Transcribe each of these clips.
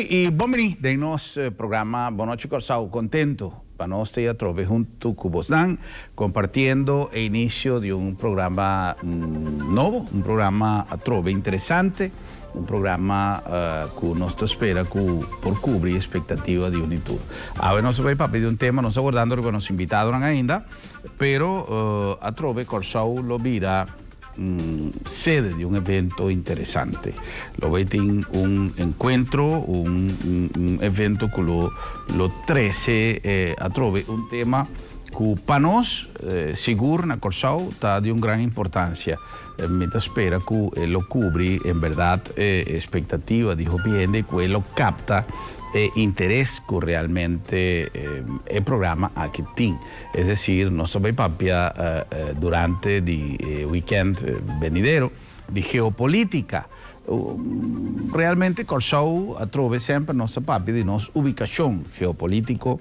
Bonochi i bon bini den nos programa Bonochi Kòrsou. Kontentu pa nos ta atrobe huntu ku bosnan kompartiendo e inisio di un programa nobo, un programa atrobe interesante, un programa ku nos ta spera ku por kubri espektativa di un i tur. Awe nos ta bai papia di un tema, nos ta wardando riba nos invitadonan ainda, pero atrobe Kòrsou lo bira sede di un evento interesante. Lo bay tin un encuentro, un un evento cu lo lo trece atrobe un tema cu pa nos sigur na Corsou ta di un gran importancia. Mi ta spera cu e lo cubri en berdad e expectativa di hopi hende y cu e lo capta e interes cu realmente e programa aki tin. Es decir, nos ta bay papia durante di e weekend benidero di geopolitica. Realmente Kòrsou atrobe semper nos ta papia di nos ubicacion geopolitico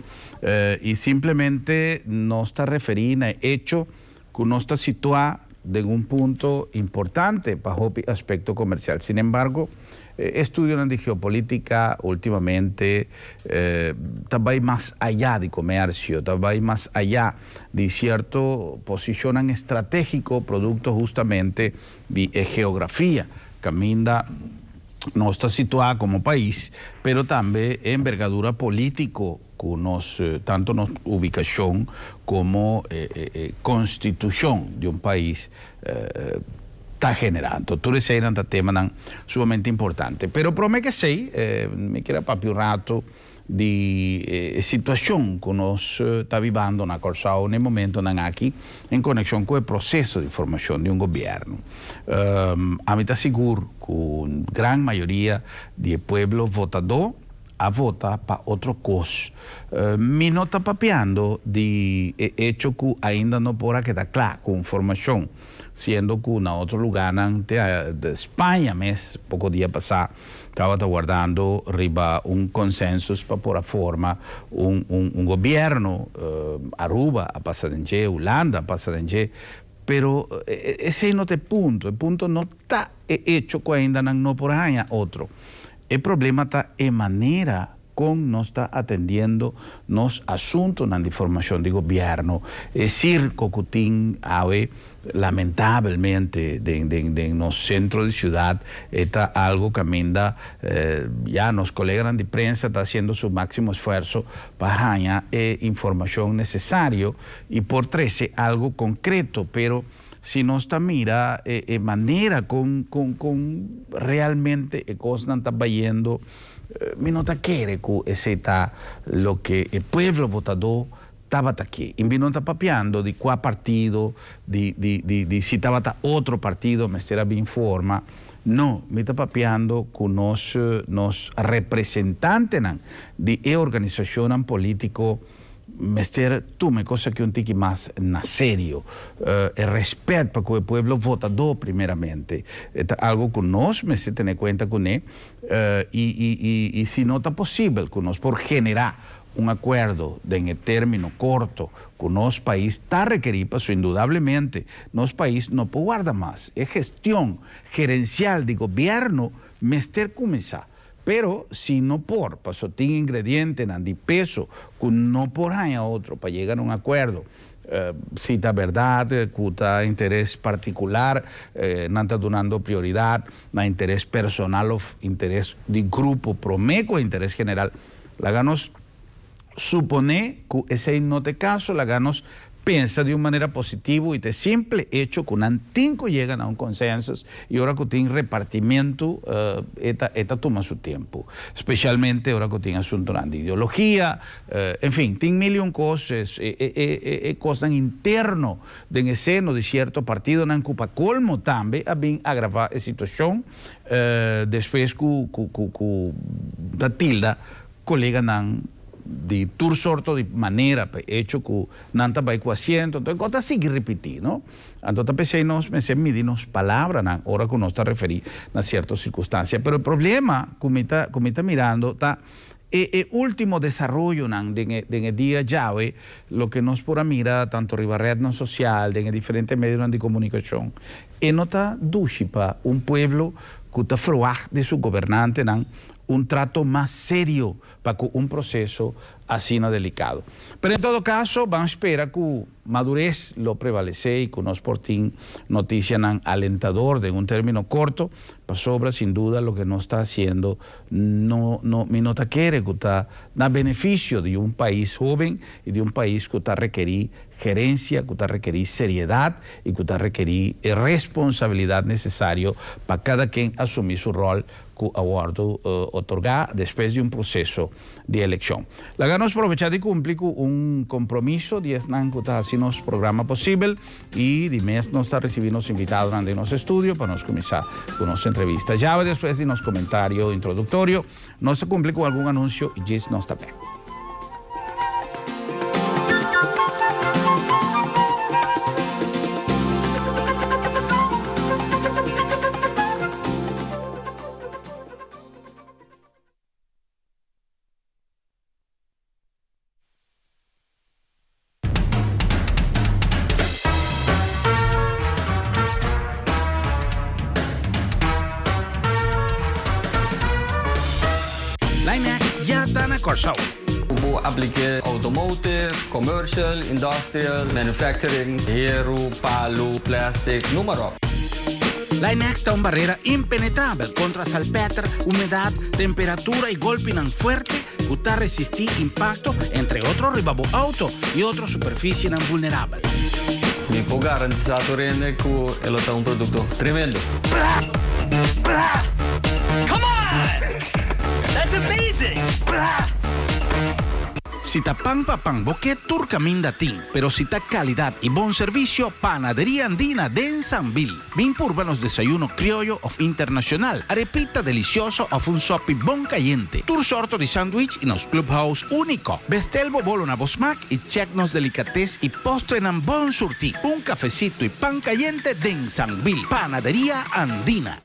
y simplemente nos ta referi na e hecho cu nos ta situa den un punto importante pa hopi aspecto comercial. Sin embargo, e estudionan di geopolitica ultimamente ta bay mas aya di comercio, ta bay mas aya di cierto posicionnan estrategico producto justamente di e geografia caminda nos ta situa como pais, pero tambe e envergadura politico cu nos tanto nos ubicacion como e constitucion di un pais ta genera. Anto tur eseinan ta temanan sumamente importante. Pero prome ke esei mi kier a papia un rato di e situacion cu nos ta bibando na Corsou na e momentonan aki en conexion cu e proceso di formacion di un gobierno. Ami ta sigur cu gran mayoria di e pueblo votador a vota pa otro kos. Mi no ta papiando di e echo ku ainda no por a keda kla ku un formashon, siendo ku na otro lugánan te Spaña mes poko dia pasá tabata wardando riba un konsensus pa por a forma un un gobièrnu. Aruba a pasa den dje, Hulanda a pasa den dje, pero esei no ta e punto. E punto no ta e echo ku ainda nan no por haña otro. E problema ta e manera con nos ta atendiendo nos asuntonan di formacion di gobierno. E circo cu tin awe lamentabelmente den den den nos centro di ciudad e ta algo caminda ya nos coleganan di prensa ta haciendo su maximo esfuerzo pa haña e informacion necesario y por trece algo concreto pero Si nos ta mira e manera con con con realmente e cosnan ta bayendo, mi no ta kere cu esey ta loke e pueblo votador tabata ke. Y mi no ta papiando di cua partido, di di di di si tabata otro partido mester a bin forma, no, mi ta papiando cu nos nos representantenan di e organisacionnan politico, Mester tuma e cos aki un tiki mas na serio. E respet pa cu e pueblo votador primeramente. E ta algo cu nos mester tene cuenta cune y y y si no ta posibel cu nos por genera un acuerdo den e termino corto cu nos pais ta rekeri paso indudablemente nos pais no por warda mas. E gestion gerencial di gobierno mester cuminsa. Pero si no por, paso tin ingredientenan di peso cu no por haña otro pa yega na un acuerdo. Si ta berdad cu ta interes particular nan ta dunando prioridad na interes personal of interes di grupo prome cu interes general, laga nos Suponé ku esei no ta e kaso, laga nos pensa di un manera positivo i ta e simple echo ku nan tin ku yega na un konsensus i ora ku tin repartimentu e ta e ta tuma su tempu, spesialmente ora ku tin asuntunan di ideologia, en fin, tin mil i un kos, e e e e kosnan interno den e seno di sierto partidonan ku pa kolmo tambe a bin agravá e situashon despues ku ku ku ku ta tilda Koleganan di tur sorto di manera pa e echo ku nan ta bai ku asiento, anto e kos ta sigui ripití, no? Anto ta p'esei nos mester midi nos palabranan ora ku nos ta referí na sierto sirkunstansia. Pero e problema ku mi ta ku mi ta mirando ta e e último desaroyonan den e den e dia djawe, loke nos por a mira tanto riba rednan sosial, den e diferente medionan di komunikashon, e no ta dushi pa un pueblo ku ta ferwagt di su gobernantenan. un trato mas serio pa ku un proseso asina delikado. Pero en todo kaso ban spera ku madures lo prevalesé i ku nos por tin notisianan alentador den un término korto, pasobra sin duda loke nos ta hasiendo no no mi no ta kere ku ta na benefisio di un pais hóben i di un pais ku ta rekerí gerensia, ku ta rekerí seriedat i ku ta rekerí e responsabilidat nesesario pa kada ken asumí su ròl ku a wòrdu otorgá despues di un proseso di elekshon. Laga nos probechá di kumpli ku un kompromiso di esnan ku ta hasi nos programa posibel i di mes nos ta risibí nos invitadonan den nos estudio pa nos kuminsá ku nos entrevista. Djawe despues di nos komentario introduktorio nos ta kumpli ku algun anunsio i djis nos ta bèk. Limehack ya ta na Kòrsou. Bo apliké automotive, commercial, industrial, manufacturing, heru, palu, plastic, noem maar op. Linex ta un barera impenetrabel kontra salpeter, humedat, temperatura i golpinan fuerte ku ta resistí impakto, entre otro riba bo outo i otro superfisienan vulnerabel. Mi por garantisá tur hende ku e lo ta un produkto tremendo. Come on! That's amazing! Si ta pan pa pan bo ke tur kaminda tin, pero si ta kalidat i bon servisio, Panaderia Andina den Sambil. Bin purba nos desayuno krioyo òf internashonal, arepita delisioso òf un sòpi bon kayente. Tur sorto di sandwich i nos clubhouse úniko. Bestel bo bolo na bo smak i chèk nos delikates i postrenan bon surtí. Un kafesito i pan kayente den Sambil. Panaderia Andina.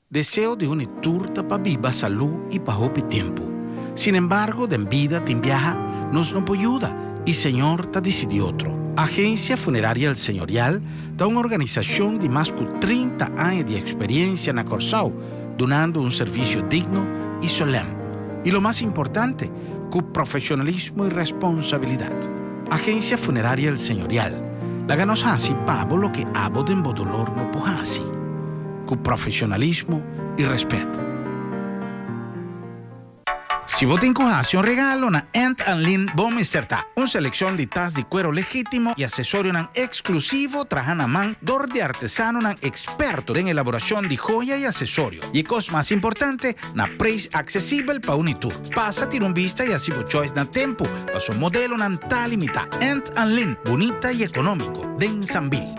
Deseo di un i tur ta pa biba salú i pa hopi tempu. Sin embargo, den bida tin biaha nos no por yuda i Señor ta disidí otro. Agencia Funeraria El Señorial ta un organisashon di mas ku 30 aña di eksperiencia na Kòrsou, dunando un servisio digno i solèm. I lo mas importante, ku profeshonalismo i responsabilidat. Agencia Funeraria El Señorial, laga nos hasi pa bo loke abo den bo dolor no por hasi. Ku profesionalismo i respet. Si bo tin ku hasi un regalo na Ant and Lin bo mester ta un selekshon di tas di kuero legítimo i asesorionan eksklusivo traha na man dor di artesanonan eksperto den elaborashon di joya i asesorio. I e kos mas importante, na preis aksesibel pa un i tur. Pasa tira un bista i hasi bo choice na tempu, paso modelonan ta limitá. Ant and Lin, bunita i ekonómiko, den Sambil.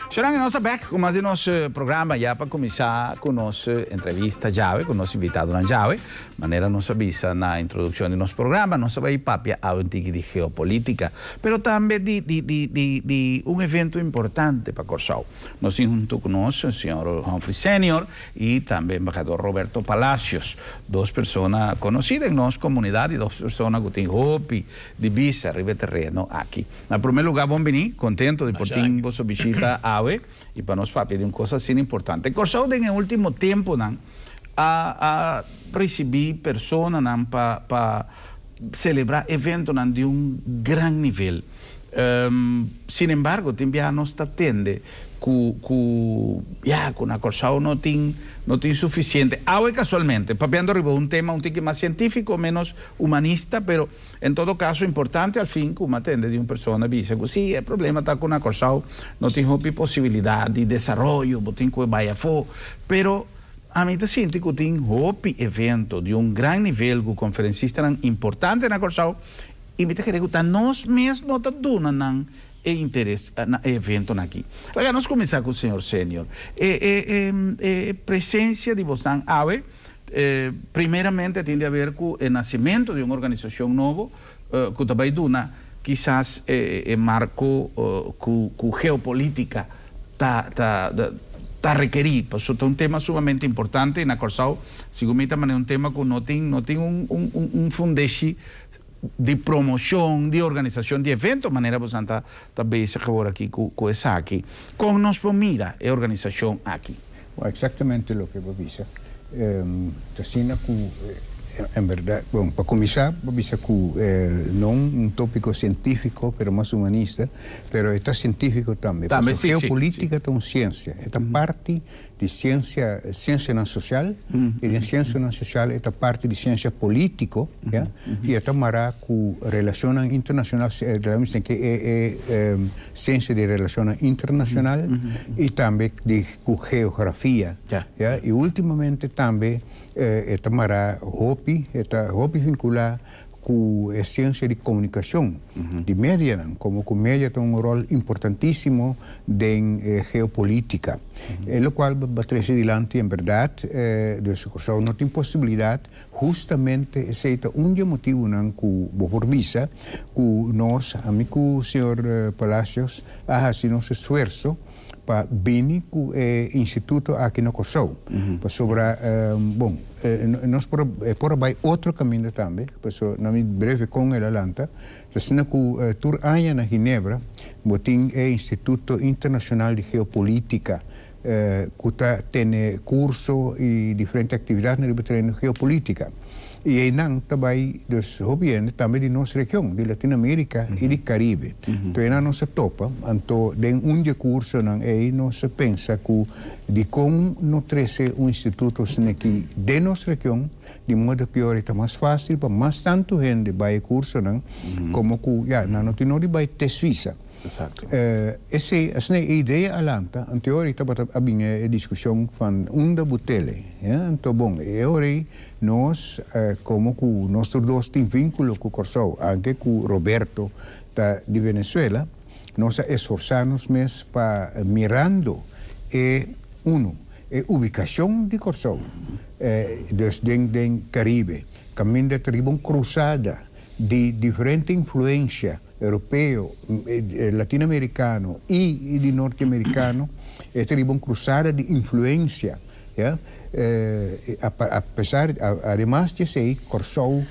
Señoran, nos ta bek ku mas di nos programa ya pa kuminsá ku nos entrevista djawe, ku nos invitadonan djawe. Manera nos a bisa na introdukshon di nos programa, nos a bai papia awe un tiki di geopolitika, pero tambe di di di di di un evento importante pa Kòrsou. Nos tin huntu ku nos señor Humphrey Senior i tambe embahador Roberto Palacios, dos persona konosí den nos komunidat i dos persona ku tin hopi di bisa riba e tereno aki. Na promé lugá bon biní, kontento di por tin boso bishita awe i pa nos papia di un kos asina importante. Kòrsou den e último tempunan a a risibí personanan pa pa selebrá eventonan di un gran nivel. Sin embargo, tin biaha nos ta tende ku ku ya ku na Kòrsou no tin no tin sufisiente. Awe kasualmente, papiando riba un tema un tiki mas sientífiko, ménos humanista, pero En todo caso importante al fin cu m'a tende di un persona bisa cu si e problema ta cu na Corsou no tin hopi posibilidad di desaroyo, bo tin cu bay afo, pero ami ta sinti cu tin hopi evento di un gran nivel cu conferencistanan importante na Corsou y mi ta kere cu ta nos mes no ta duna nan e interes na e eventonan aki. Laga nos cuminsa cu señor Senior. E e e presencia di bosnan awe. Primeramente tin di haber ku e nasimentu di un organisashon nobo ku ta bai duna kisas e marko ku geopolítika ta ta ta rekerí, pasobra ta un tema sumamente importante i na Kòrsou segun mi ta manera un tema ku no tin no tin un un un fundeshi di promoshon di organisashon di evento manera boso ta ta bezig awor aki ku ku esaki. Kon nos por mira e organisashon aki? Bon, eksaktamente loke bo bisa ta asina ku en bèrdat, bon, pa kuminsá bo bisa ku no un tópiko sientífiko pero mas humanista, pero e ta sientífiko tambe, Tambe, pasobra sí, sí, sí. geopolítika ta un siensia, e ta parti di siensia, siensianan sosial, i den siensianan sosial e ta parti di siensia polítiko, ya, i e ta mará ku relashonnan internashonal, ke e e siensia di relashonnan internashonal i tambe di ku geografia, ya, i últimamente tambe e ta mará hopi, e ta hopi vinkulá ku e siensia di komunikashon, di medianan, komo ku media ta un ròl importantísimo den e geopolítika. E lokual bo a trese dilanti en bèrdat, dus Kòrsou no tin posibilidat, hustamente esei ta un di e motibunan ku bo por bisa ku nos, ami ku señor Palacios, a hasi nos esfuerso pa bini ku e instituto aki na Kòrsou. Pasobra, bon, nos por e por a bai otro kaminda tambe, paso na mi breve kon el a lanta, ta asina ku tur aña na Ginebra bo tin e Instituto Internashonal di Geopolítika ku ta tene kurso i diferente aktividatnan riba tereno geopolítika. I einan ta bai dus hopi hende tambe di nos region, di Latinoamerika i di Karibe. Anto einan nos a topa, anto den un di e kursonan ei nos a pensa ku dikon no trese un instituto asina aki den nos region, di modo ku ora ta mas fásil pa mas tantu hende bai e kursonan komo ku ya nan no tin nodi bai te Suisa. Esei, asina e idea a lanta, anto e ora ei tabata a bin e diskushon van unda Butele, ya, anto bon, e ora ei Nos, komo ku nos tur dos tin vínkulo ku Kòrsou, anke ku Roberto ta di Venezuela, nos a esforsá nos mes pa mirando e unu, e ubikashon di Kòrsou, dus den den Karibe, kaminda ta riba un krusada di diferente influensha europeo, latinoamerikano i di norteamerikano, e ta riba un krusada di influensia. Ya, a pesar, ademas di esei, Kòrsou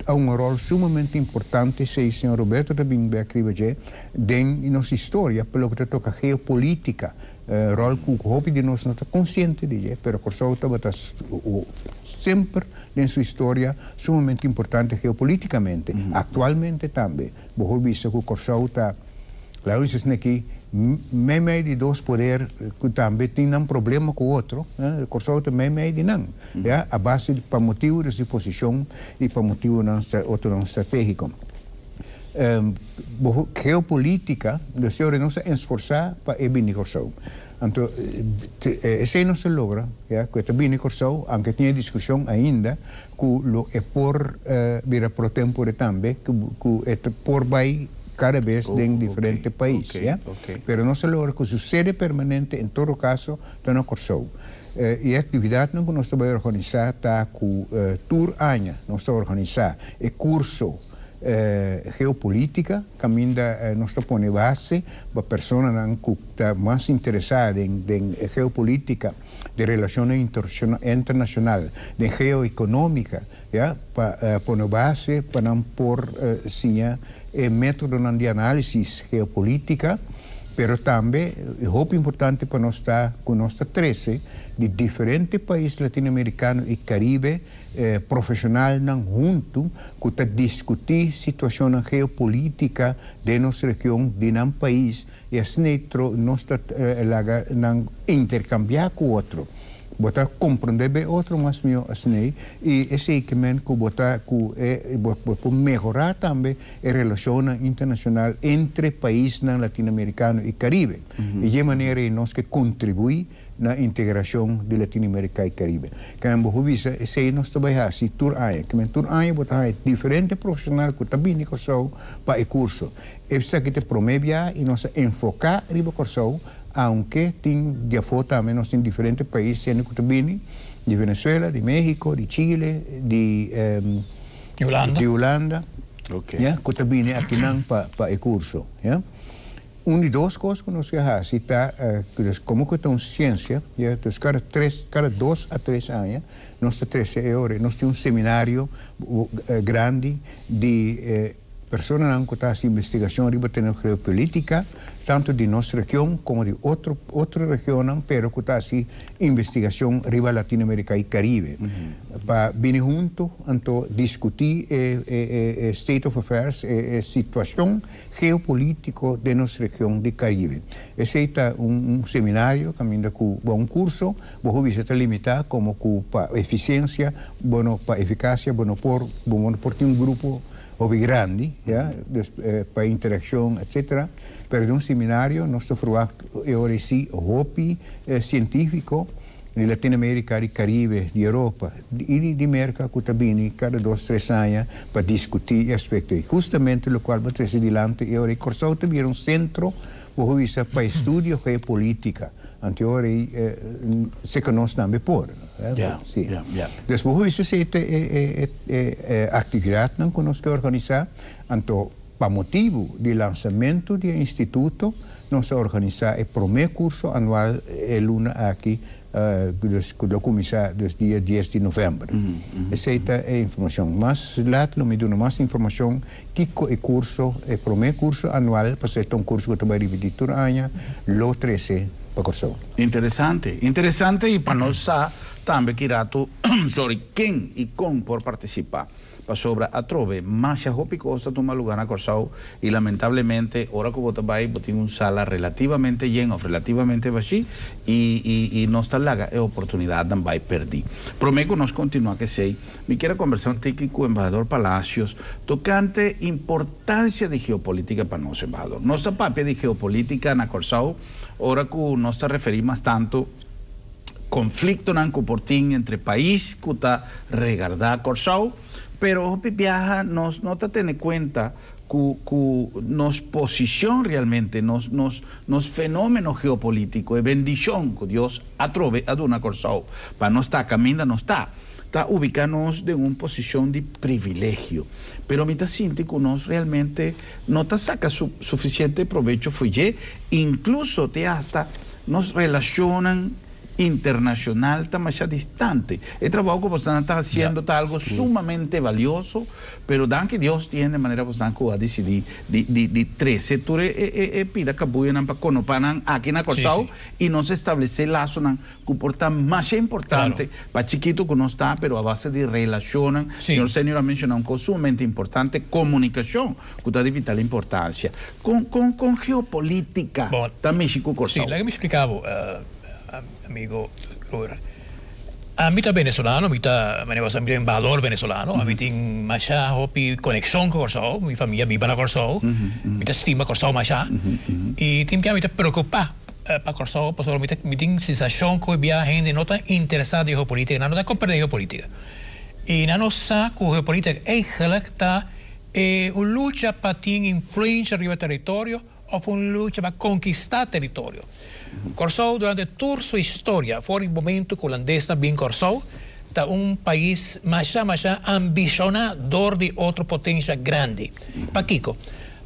ta un ròl sumamente importante, esei señor Roberto ta bin bek riba dje, den nos historia pa loke ta toka geopolítika, ròl ku hopi di nos no ta konsiente di dje, pero Kòrsou tabata semper den su historia sumamente importante geopolítikamente. Aktualmente tambe bo por bisa ku Kòrsou ta. Claro dice esaki aki, meimei di dos poder cu tambe tin nan problema cu otro, Corsou ta meimei di nan, ya, a base di pa motibo di su posicion y pa motibonan otronan strategico. Geopolitica, dus ora nos a esforsa pa e bini Corsou. Anto esey nos a logra, ya, cu e ta bini Corsou, aunke tin e discusion ainda cu lo e por bira pro tempore tambe, cu e ta por bay cada bes den diferente pais, ya. Pero nos a logra cu su sede permanente en todo caso ta na Corsou. E actividadnan cu nos ta bay organisa ta cu tur aña nos ta organisa e curso geopolítica caminda nos ta pone base pa personanan cu ta mas interesa den geopolítica, den relacionnan internacional, den geoeconomica, ya, pa pone base pa nan por siña e métodonan di análisis geopolítica, pero tambe hopi importante pa nos ta ku nos ta trese di diferente pais latinoamerikano i Karibe profeshonalnan huntu ku ta diskutí situashonnan geopolítika den nos region, di nan pais, I asina nos ta laga nan interkambiá ku otro. Bo ta komprondé be otro mas mihó asina i esei ke men ku bo ta ku e bo por mehorá tambe e relashonnan internashonal entre paisnan latinoamerikano i Karibe. I dje manera ei nos ke kontribuí na integrashon di Latinoamerika i Karibe. Ke men bo por bisa esei nos ta bai hasi tur aña. Ke men tur aña bo ta haña diferente profeshonal ku ta bini Kòrsou pa e kurso. Esaki ta e promé bia i nos a enfoká riba Kòrsou, aunke tin di afó tambe nos tin diferente pais hende ku ta bini, di Venezuela, di México, di Chile, di Hulanda. Di Hulanda. Ya, ku ta bini akinan pa pa e kurso, ya. Un di dos kos ku nos ke hasi ta, dus komo ku ta un siensia, ya, dus kada tres, kada dos a tres aña nos ta trese e ora, nos tin un seminario grandi di Personanan ku ta hasi investigashon riba teno geopolitika, tantu di nos region komo di otro otro regionnan, pero ku ta hasi investigashon riba Latinoamerika i Karibe, pa bini huntu anto diskutí e e state of affairs, e e situashon geopolitiko den nos region di Karibe. Esei ta un un seminario kaminda ku bo un kurso bo por bisa ta limitá komo ku pa efisiensia bo no pa efikasia bo no por bo no por tin un grupo Hopi grandi, ya, dus pa interaccion etcetera, pero den un seminario nos ta verwacht e ora esi hopi cientifico di Latinoamerica, di Caribe, di Europa y di Merca cu ta bini cada dos tres aña pa discuti e aspecto ey. Justamente locual bo trece dilanti e ora ey Corsou ta bira un centro bo por bisa pa estudio geopolitica, anto e ora ey seca nos tambe por. Sí. Dus bo huis esei ta e actividadnan cu nos ke organisa. Anto pa motibu di lansamentu di e instituto nos a organisa e prome curso anual e luna aki, dus cu lo cuminsa dus dia dies di november. Esei ta e informacion. Mas laat lo mi duna mas informacion kico e curso, e prome curso anual, pasobra e ta un curso cu ta bay ripiti tur aña, lo trece pa Corsou. Interesante, interesante y pa nos sa tambe ki rato, sorry, ken y con por participa. Pasobra atrobe masha hopi cos ta tuma lugar na Corsou y lamentablemente ora cu bo ta bay bo tin un sala relativamente yen of relativamente bashi y y y nos ta laga e oportunidadnan bay perdi. Prome cu nos continua kesey mi kier a conversa un tiki cu Embahador Palacios tocante importancia di geopolitica pa nos, Embahador. Nos ta papia di geopolitica na Corsou Ora ku nos ta referí mas tantu konfliktonan ku por tin entre pais ku ta regardá Kòrsou, pero hopi biaha nos no ta tene kuenta ku ku nos posishon realmente, nos nos nos fenómeno geopolítiko, e bendishon ku Dios atrobe a duna Kòrsou pa nos ta kaminda nos ta. Ta ubica nos den un posicion di privilegio, pero mi ta sinti cu nos realmente no ta saca su suficiente probecho fo'i dje, incluso te hasta nos relacionnan internacional ta masha distante. E trabao cu bosnan ta haciendo ta algo sumamente valioso, pero danki Dios tin hende manera bosnan cu a dicidi di di di trece tur e e e pida cabuyanan pa conopa nan aki na Corsou y nos establece lasonan ku por ta masha importante pa chikitu ku nos ta, pero a base di relashonnan. Señor Senior a menshoná un kos sumamente importante, komunikashon, ku ta di vital importansia. Kon kon kon geopolítika ta mishi ku Kòrsou? Sí, laga mi splika bo, amigo Roer. Ami ta venezolano, mi ta, manera bo sa, mi ta embahador venezolano. Ami tin masha hopi konekshon ku Kòrsou, mi famia biba na Kòrsou, mi ta stima Kòrsou masha. I tin bia mi ta preokupá Pa Kòrsou pasobra mi ta mi tin sensashon ku bia hende no ta interesá den geopolitika, nan no ta komprendé geopolitika. I nan no sa ku geopolitika eigelijk ta e un lucha pa tin influensha riba teritorio òf un lucha pa konkistá teritorio. Kòrsou durante tur su historia for di momentu ku hulandesnan bin Kòrsou ta un pais masha masha ambishoná dor di otro potensha grandi. Pakiko?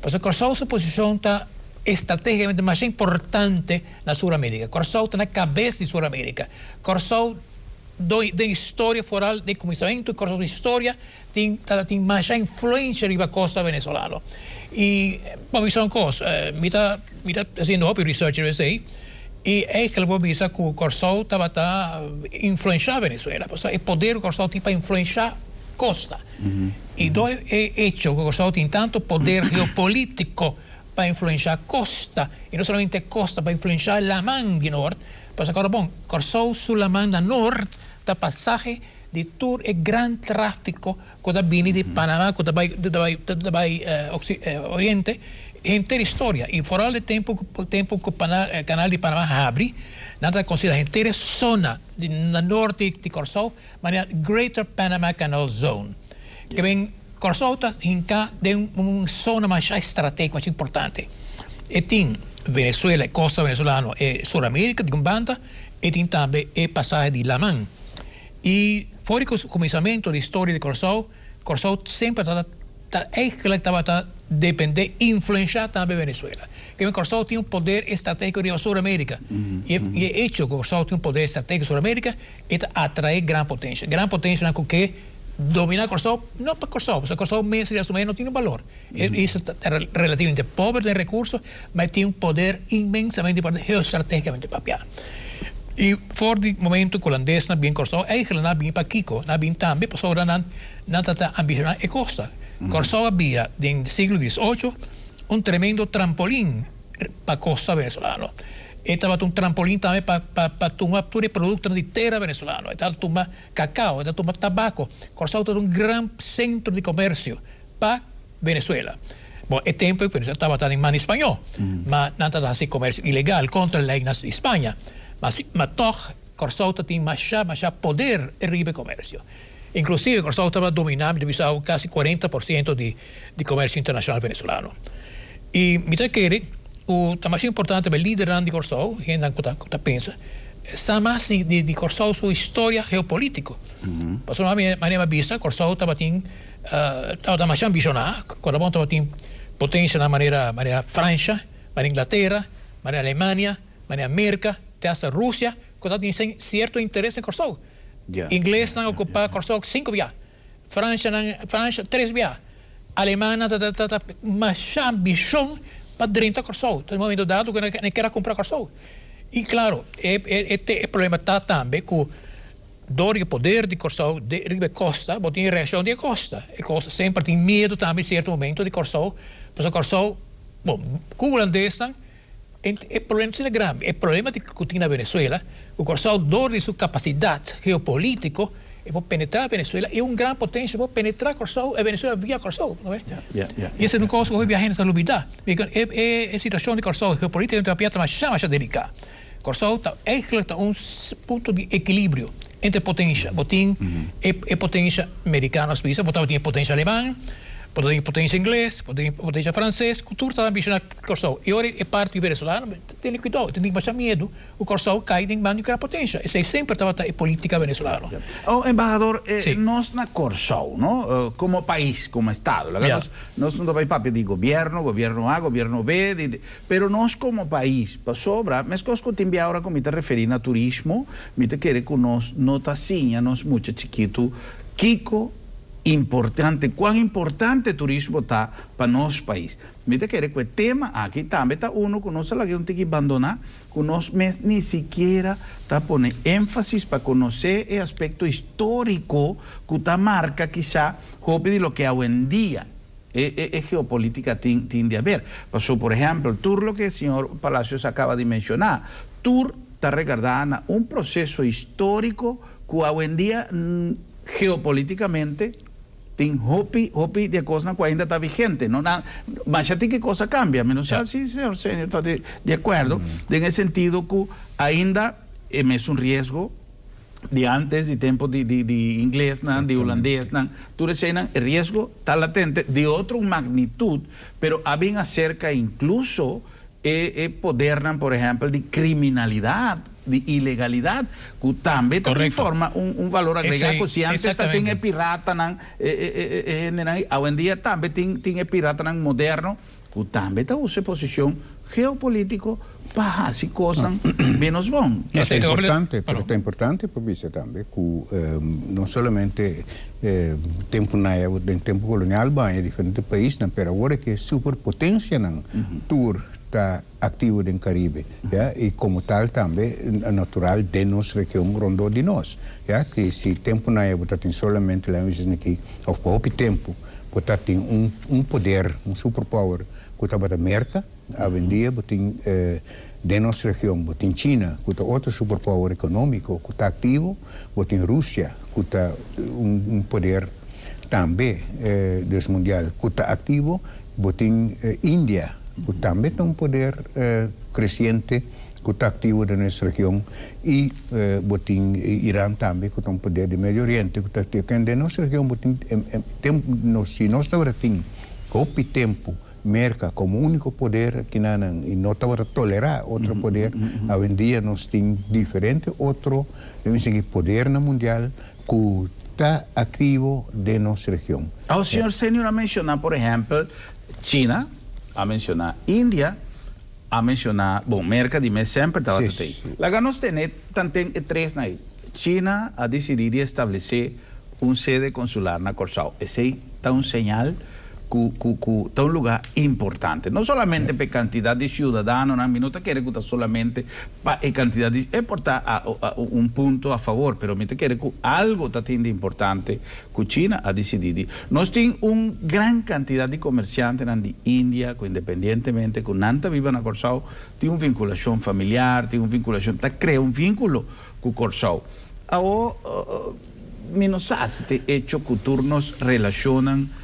Pasobra Kòrsou su posishon ta Estrategicamente masha importante na Sur America. Kòrsou ta na kabes di Sur America. Kòrsou den historia foral den kuminsamentu di Kòrsou su historia tin tabata tin masha influencia riba kosta venezolano. I bo bisa un kos, mi ta mi ta hasiendo hopi research riba esei i eigenlijk bo bisa ku Kòrsou tabata influensha Venezuela pasobra e poder ku Kòrsou tin pa influensha kosta i dor e hecho ku Kòrsou tin tantu poder geopolitico pa influenshá kosta, i no solamente kosta, pa influenshá laman di nort, pasobra kòrda bon, Kòrsou su laman na nort ta pasahe di tur e gran tráfiko ku ta bini di Panamá ku ta bai ta bai ta bai oriente, henter historia, i foral di tempu ku tempu ku kanal di Panamá habri, nan ta konsiderá henter e zona di na nort di Kòrsou manera Greater Panama Canal Zone. Ke ben Kòrsou ta hinká den un zona masha estratégiko, masha importante. E tin Venezuela, e kosta venezolano, e Sur Amerika di un banda, e tin tambe e pasahe di laman. I for di kuminsamentu di historia di Kòrsou, Kòrsou semper tabata. ta eigenlijk tabata dependé, influenshá tambe Venezuela. Ke Kòrsou tin un poder estratégiko riba Sur Amerika. I e echo ku Kòrsou tin un poder estratégiko Sur Amerika, e ta atraé gran potensha. Gran potenshanan ku ke dominá Kòrsou, no pa Kòrsou, pasobra Kòrsou mes riba su mes no tin un balor. E isla ta relativamente pober den rekurso, ma e tin un poder inmensamente importante geostratégikamente papiá. I for di momento ku hulandesnan bin Kòrsou, eigenlijk nan a bin pa kiko? Nan a bin tambe pasobra nan nan ta ta ambishoná e kosta. Kòrsou a bira den siglo diesocho un tremendo trampolin pa kosta venezolano. E tabata un trampolin tambe pa pa pa tuma tur e produktonan di tera venezolano. E tabata tuma kakao, e tabata tuma tabako. Kòrsou tabata un gran sentro di komersio pa Venezuela. Bon, e tempu ei Venezuela tabata den man di spañó, ma nan tabata hasi komersio ilegal kontra leinan di Spaña. Ma si, ma tòg Kòrsou ta tin masha, masha poder riba e komersio. Inklusive Kòrsou tabata dominá, mi ta bisa awe, kasi 40% di di komersio internashonal venezolano. I mi ta kere ku ta masha importante pa e lidernan di Kòrsou, hendenan ku ta ku ta pensa, sa mas di di di Kòrsou su historia geopolítiko. Pasobra manera mi a bisa, Kòrsou tabatin Tabata masha ambishoná, ku tabata tabatin potenshanan manera manera Fransha, manera Inglatera, manera Alemania, manera Merka, te asta Rusia, ku tabatin sierto interes den Kòrsou. Inglesnan a okupá Kòrsou sinku bia, Franshanan Fransha tres bia, Alemannan tabata masha ambishon pa drenta Kòrsou. Ta un momento dado ku nan kier a kumpra Kòrsou. I klaro, e e problema ta tambe ku Dor di e poder di Kòrsou riba e kosta, bo tin e reakshon di e kosta. E kosta semper tin miedu tambe sierto momento di Kòrsou, pasobra Kòrsou, bon, ku hulandesnan e problema asina grandi. E problema di ku tin na Venezuela, ku Kòrsou dor di su kapasidat geopolítiko e por penetrá Venezuela i un gran potensha por penetrá Kòrsou e Venezuela via Kòrsou, no ve? I esei ta un kos ku hopi biaha hende ta lubidá. E situashon di Kòrsou geopolítikamente papia ta masha masha deliká. Kòrsou ta eigenlijk ta un punto di ekilibrio entre potensha. Bo tin e potensha merikano as bisa, bo tabatin e potensha aleman, bo tabatin e potensha ingles, bo tabatin e potensha franses, ku tur ta ambishoná Kòrsou. I ora e parti venezolano tene kuidou, tin masha miedu ku Kòrsou kai den man di gran potensha. Esei semper tabata e politika venezolano. Oh, embahador, nos na Kòrsou, no, komo pais, komo estado, laga nos, nos no ta bai papia di gobierno, gobierno A, gobierno B, di. Pero nos komo pais, pasobra, meskos ku tin bia ora ku mi ta referí na turismo, mi ta kere ku nos no ta siña nos mucha chikitu kiko importante, kuan importante turismo ta pa nos pais. Mi ta kere ku e tema aki tambe ta unu ku nos a laga un tiki bandoná, ku nos mes ni sikiera ta pone énfasis pa konosé e aspekto históriko ku ta marka kisá hopi di loke awendia E geopolítica tin tin di haber. Paso, por ehempel, tur loke señor Palacios a caba di menciona, tur ta regarda na un proceso historico cu awendia geopolíticamente tin hopi, hopi di e cosnan cu ainda ta vigente. No na, masha tin ki cos a cambia. Mi no sa si señor Senior ta di acuerdo den e sentido cu ainda e mesun riesgo di antes, di tempo di di di inglesnan, di hulandesnan, tur eseinan, e riesgo ta latente di otro magnitud, pero a bin acerca incluso e e podernan, por ehempel, di criminalidad, di ilegalidad, cu tambe ta bin forma un un valor agrega, cu si antes ta tin e piratanan, e e e e hendenan, awendia tambe tin tin e piratanan moderno, Ku tambe ta usa e posishon geopolitiko pa hasi kosnan menos bon. Ta importante, pero ta importante pa bisa tambe ku no solamente tempu naya den tempu kolonial baña diferente paisnan, pero awor e ke superpotensianan tur ta aktivo den Karibe, ya, i komo tal tambe natural den nos region rondó di nos, ya, ke si tempu naya bo ta tin solamente laga mi bisa esaki òf pa hopi tempu. Bo ta tin un un poder, un superpower ku tabata Merka. Awendia bo tin den nos region bo tin China ku ta otro superpower ekonómiko ku ta aktivo, bo tin Rusia ku ta un un poder tambe dus mundial ku ta aktivo, bo tin India ku tambe ta un poder kresiente ku ta aktivo den nos region i bo tin Iran tambe ku ta un poder di Medio Oriente ku ta aktivo. Ken den nos region bo tin tempu si nos tabata tin hopi tempu Merka komo úniko poder akinanan i no tabata tolerá otro poder, awendia nos tin diferente otro podernan mundial ku. Ta aktivo den nos region. Awo señor Senior a menciona por ehempel China, a menciona India, a menciona, bon, Merca di mes semper tabata tey. Laga nos tene tanten e tres na ey. China a dicidi di establece un sede consular na Corsou. Esey ta un señal cu cu cu ta un lugar importante. No solamente pa e cantidad di ciudadanonan, mi no ta kere cu ta solamente pa e cantidad di, e por ta a un punto a favor, pero mi ta kere cu algo ta tin di importante cu China a dicidi di. Nos tin un gran cantidad di comerciantenan di India cu independientemente cu nan ta biba na Corsou, tin un vinculacion familiar, tin un vinculacion, ta crea un vinculo cu Corsou. Awo mi no sa si ta e hecho cu tur nos relacionnan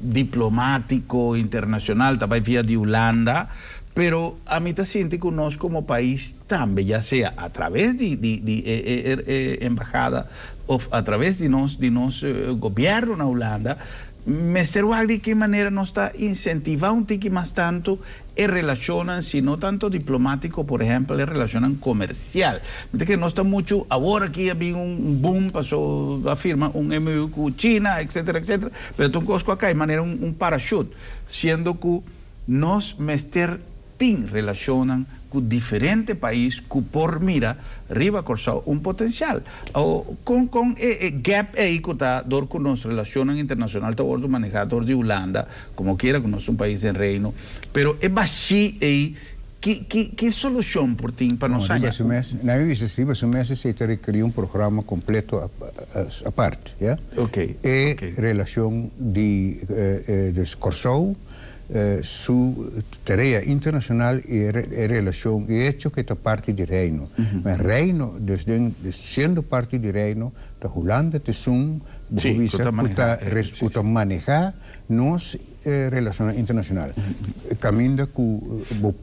diplomatico internacional ta bay via di Hulanda, pero ami ta sinti cu nos como pais tambe, ya sea a traves di di e embahada of a traves di nos di nos gobierno na Hulanda, mester wak di ki manera nos ta incentiva un tiki mas tanto e relacionnan, si no tanto diplomatico, por ehempel e relacionnan comercial. Mi ta kere nos ta mucho, awor aki a bin un boom paso a firma un MOU cu China, etcetera, etcetera, pero ta un cos cu a cay manera un parachute, siendo cu nos mester tin relacionnan cu diferente pais cu por mira riba Corsou un potencial. O con con e e gap ey cu ta door cu nos relacionnan internacional ta wordo maneha door di Hulanda, como kiera cu nos ta un pais den Reino, pero e bashi ey ki ki ki solucion por tin pa nos Riba haña su mes, na mi bisa riba su mes esey ta requeri un programa completo apart, ya. Ok, E ok. relacion di dus Corsou Su tarea internacional y e relacion y hecho cu e ta parti di Reino. Ma Reino, dus den, siendo parti di Reino, ta Hulanda ta esun bo por bisa cu ta cu ta maneha nos relacionnan internacional. Caminda cu bo,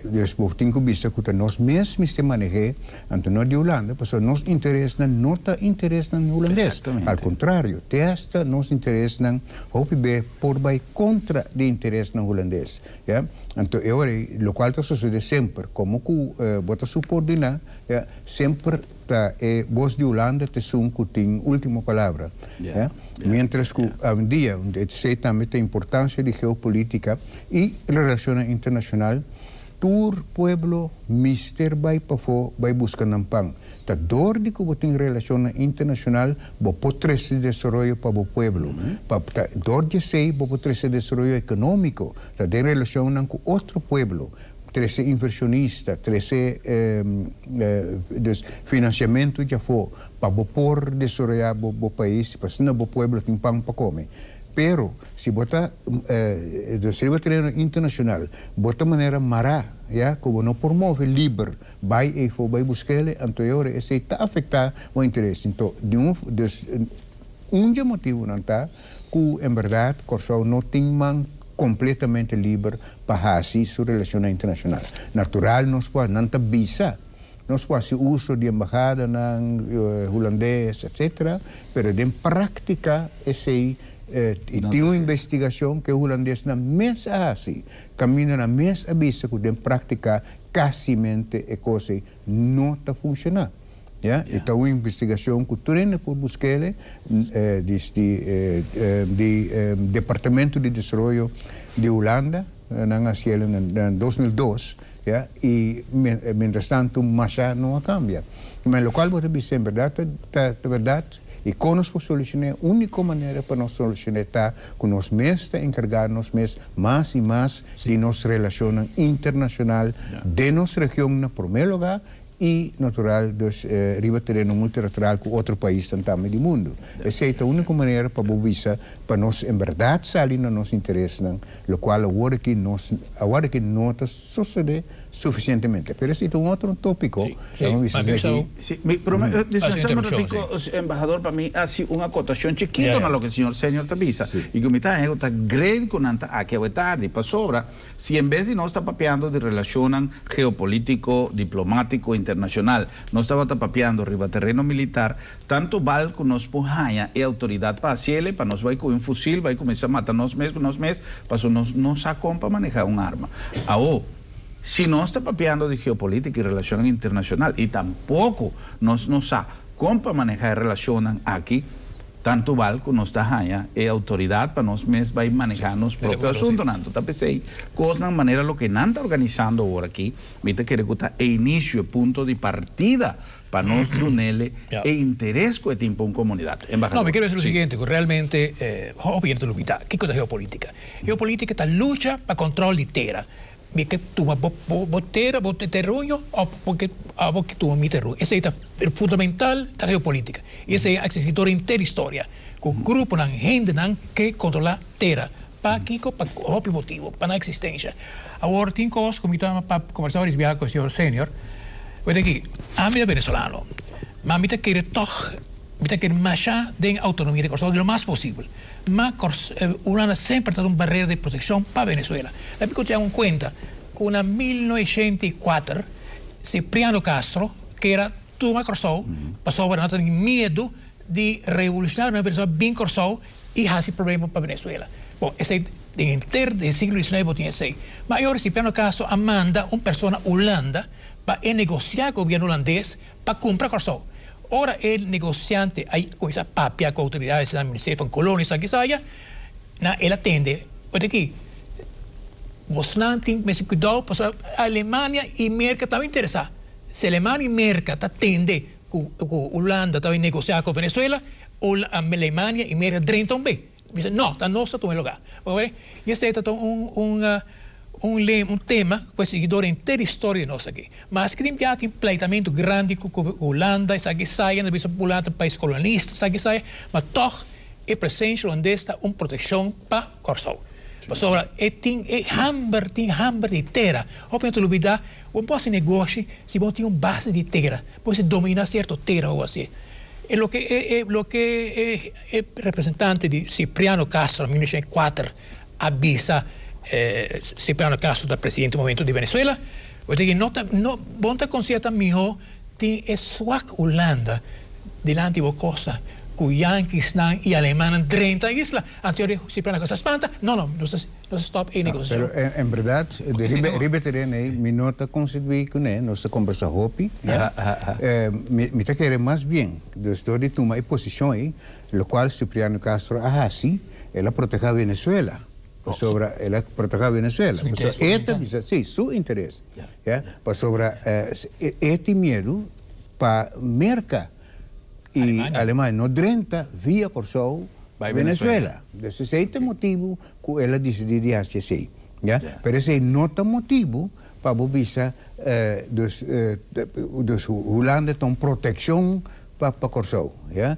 dus bo tin cu bisa cu ta nos mes mester maneh'é, anto no di Hulanda, pasobra nos interesnan no ta interesnan hulandes. Al contrario, te hasta nos interesnan hopi be por bai kontra di interesnan hulandes, ya. Anto e ora ei, lokual ta sosodé semper, komo ku bo ta supordiná, ya, semper ta e bos di Hulanda ta esun ku tin último palabra, ya. Miéntras ku awendia, esei tambe ta importansia di geopolítika i relashonnan internashonal, tur pueblo mister bai pafó bai buska nan pan. Ta dor di ku bo tin relashonnan internashonal bo por trese desaroyo pa bo pueblo. Pa ta dor di esei bo por trese desaroyo ekonómiko, ta den relashonnan ku otro pueblo, trese invershonista, trese dus finansiamentu djafó pa bo por desaroyá bo bo pais pa asina bo pueblo tin pan pa kome. Pero si bo ta dus riba tereno internashonal bo ta manera mará ya ku bo no por move liber Bai eyfo bai buskele, anto e ora esey ta afecta bo interes. Anto di un dus un dje motibonan ta cu en berdad Corsou no tin man completamente liber pa haci su relacionnan internacional. Natural nos por nan ta bisa nos por haci uso di embahadanan hulandes etcetera, pero den practica esey y tin un investigacion cu e hulandesnan mes a haci caminda nan mes a bisa cu den practica Casimente e cos ei no ta funciona. Ya, e ta un investigacion cu tur hende por busquele di di Departamento di Desaroyo di Hulanda, nan a haciele na 2002, ya, y mientras tanto masha no a cambia. Ma locual bo ta bisa en berdad ta berdad. I kon nos por solucion'é? Úniko manera pa nos solucion'é ta ku nos mes ta enkargá nos mes mas i mas di nos relashonnan internashonal den nos region na promé lugá i natural dus riba tereno multilateral ku otro paisnan tambe di mundu. Esei ta úniko manera pa bo bisa pa nos en bèrdat sali na nos interesnan, lokual awor aki nos awor aki no ta sosodé Suficientemente. Pero esei ta un otro tópico. Sí, sí. Ma mi sa. Sí, mi prome, Hasi dispensa un interrupcion, ratico, sí. embahador, pa mi hasi un acotacion Ya, chikito na ya. loke señor Senior ta bisa. Sí. Y cu mi ta haña cu ta great cu nan ta aki awe tardi. Pasobra, si en bes di nos ta papiando di relacionnan geopolitico, diplomatico, internacional, nos tabata papiando riba terreno militar, tanto bal cu nos por haña e autoridad pa haciele, pa nos bay cu un fusil, bay cuminsa mata nos mes cu nos mes, pasobra nos no sa con pa maneha un arma. Awo. Si nos ta papiando di geopolitica y relacionnan internacional y tampoco nos no sa con pa maneha e relacionnan aki, Tantu bal ku nos ta haña e outoridat pa nos mes bai manehá nos propio asuntunan. Anto ta p'esei kosnan manera loke nan ta organisando awor aki, mi ta kere ku ta e inisio, e punto di partida pa nos dunele e interes ku e tin pa un komunidat. Embahador. No, mi kere bisa lo siguiente, ku realmente hopi hende ta lubidá kiko ta geopolítika. Geopolítika ta lucha pa kòntròl di tera. Mi ke tuma bo bo tera, bo terruño of bo ke abo ke tuma mi terruño. Esei ta fundamental ta geopolitica. Y esei a existi door henter historia cu gruponan, hendenan ke controla tera. Pakico? Pa hopi motibo, pa nan existencia. Awor tin cos cu mi ta pa conversa varios biaha cu e señor Senior. Wet aki, ami ta venezolano, ma mi ta kere toch, mi ta kere masha den autonomia di Corsou di lo mas posibel. Ma Hulanda semper ta un barera di proteccion pa Venezuela. La mi conta un cuenta cu na 1904 Cipriano Castro kera tuma Corsou pasobra nan tabatin miedu di revolucionarionan Venezuela bin Corsou y haci problema pa Venezuela. Bon, esey den henter den siglo diecinuebe bo tin esey. Ma e ora Cipriano Castro a manda un persona Hulanda pa e negocia cu gobierno Hulandes pa cumpra Corsou. Ora e negociante a cuminsa papia cu autoridades na Ministerio van Colonia esaki esaya, na el a tende, Ota aki, bosnan tin mester cuidao pasobra Alemania y Merca ta interesa. Si Alemania y Merca ta tende cu Hulanda ta bay negocia cu Venezuela, Alemania y Merca drenta un be. Bisa, no, ta nos ta tuma e lugá. Bo wak? I esei ta un un un lema, un tema ku a sigui dor henter historia di nos aki. Maske tin bia tin pleitamentu grandi ku ku Hulanda, esaki esaya, nan ta bisa Hulanda ta un pais kolonialista, esaki esaya, ma tòg e presensia hulandes ta un protekshon pa Kòrsou. Pasobra e tin e hamber, tin hamber di tera. Hopi nan ta lubidá, bo por hasi negoshi si bo tin un base di tera, bo mester dominá sierto tera òf así. E loke e e loke e E representante di Cipriano Castro na 1904 a bisa Cipriano Castro ta presidente momento di Venezuela, bo ta no ta no bo ta considera ta miho tin e swak Hulanda dilanti bo cosa cu Yankeesnan y Alemannan drenta e isla. Anto Cipriano Castro a spanta, no no nos ta nos ta stop e negociacion. Pero en berdad riba e tereno ey mi no ta constitui cune, nos ta conversa hopi, mi ta kere mas bien. Dus dor di tuma e posishon ei, lokual Cipriano Castro a hasi, el a protehá Venezuela. Pasobra el a protehá Venezuela. Su interes Pasobra e ta bisa, sí, su interes. Ya, pasobra e tin miedu pa Merka i Alemania no drenta via Kòrsou Venezuela. Dus esei ta e motibu ku el a disidí di hasi esei. Ya, pero esei no ta motibu Pa bo bisa dus dus Hulanda ta un proteccion pa pa Corsou ya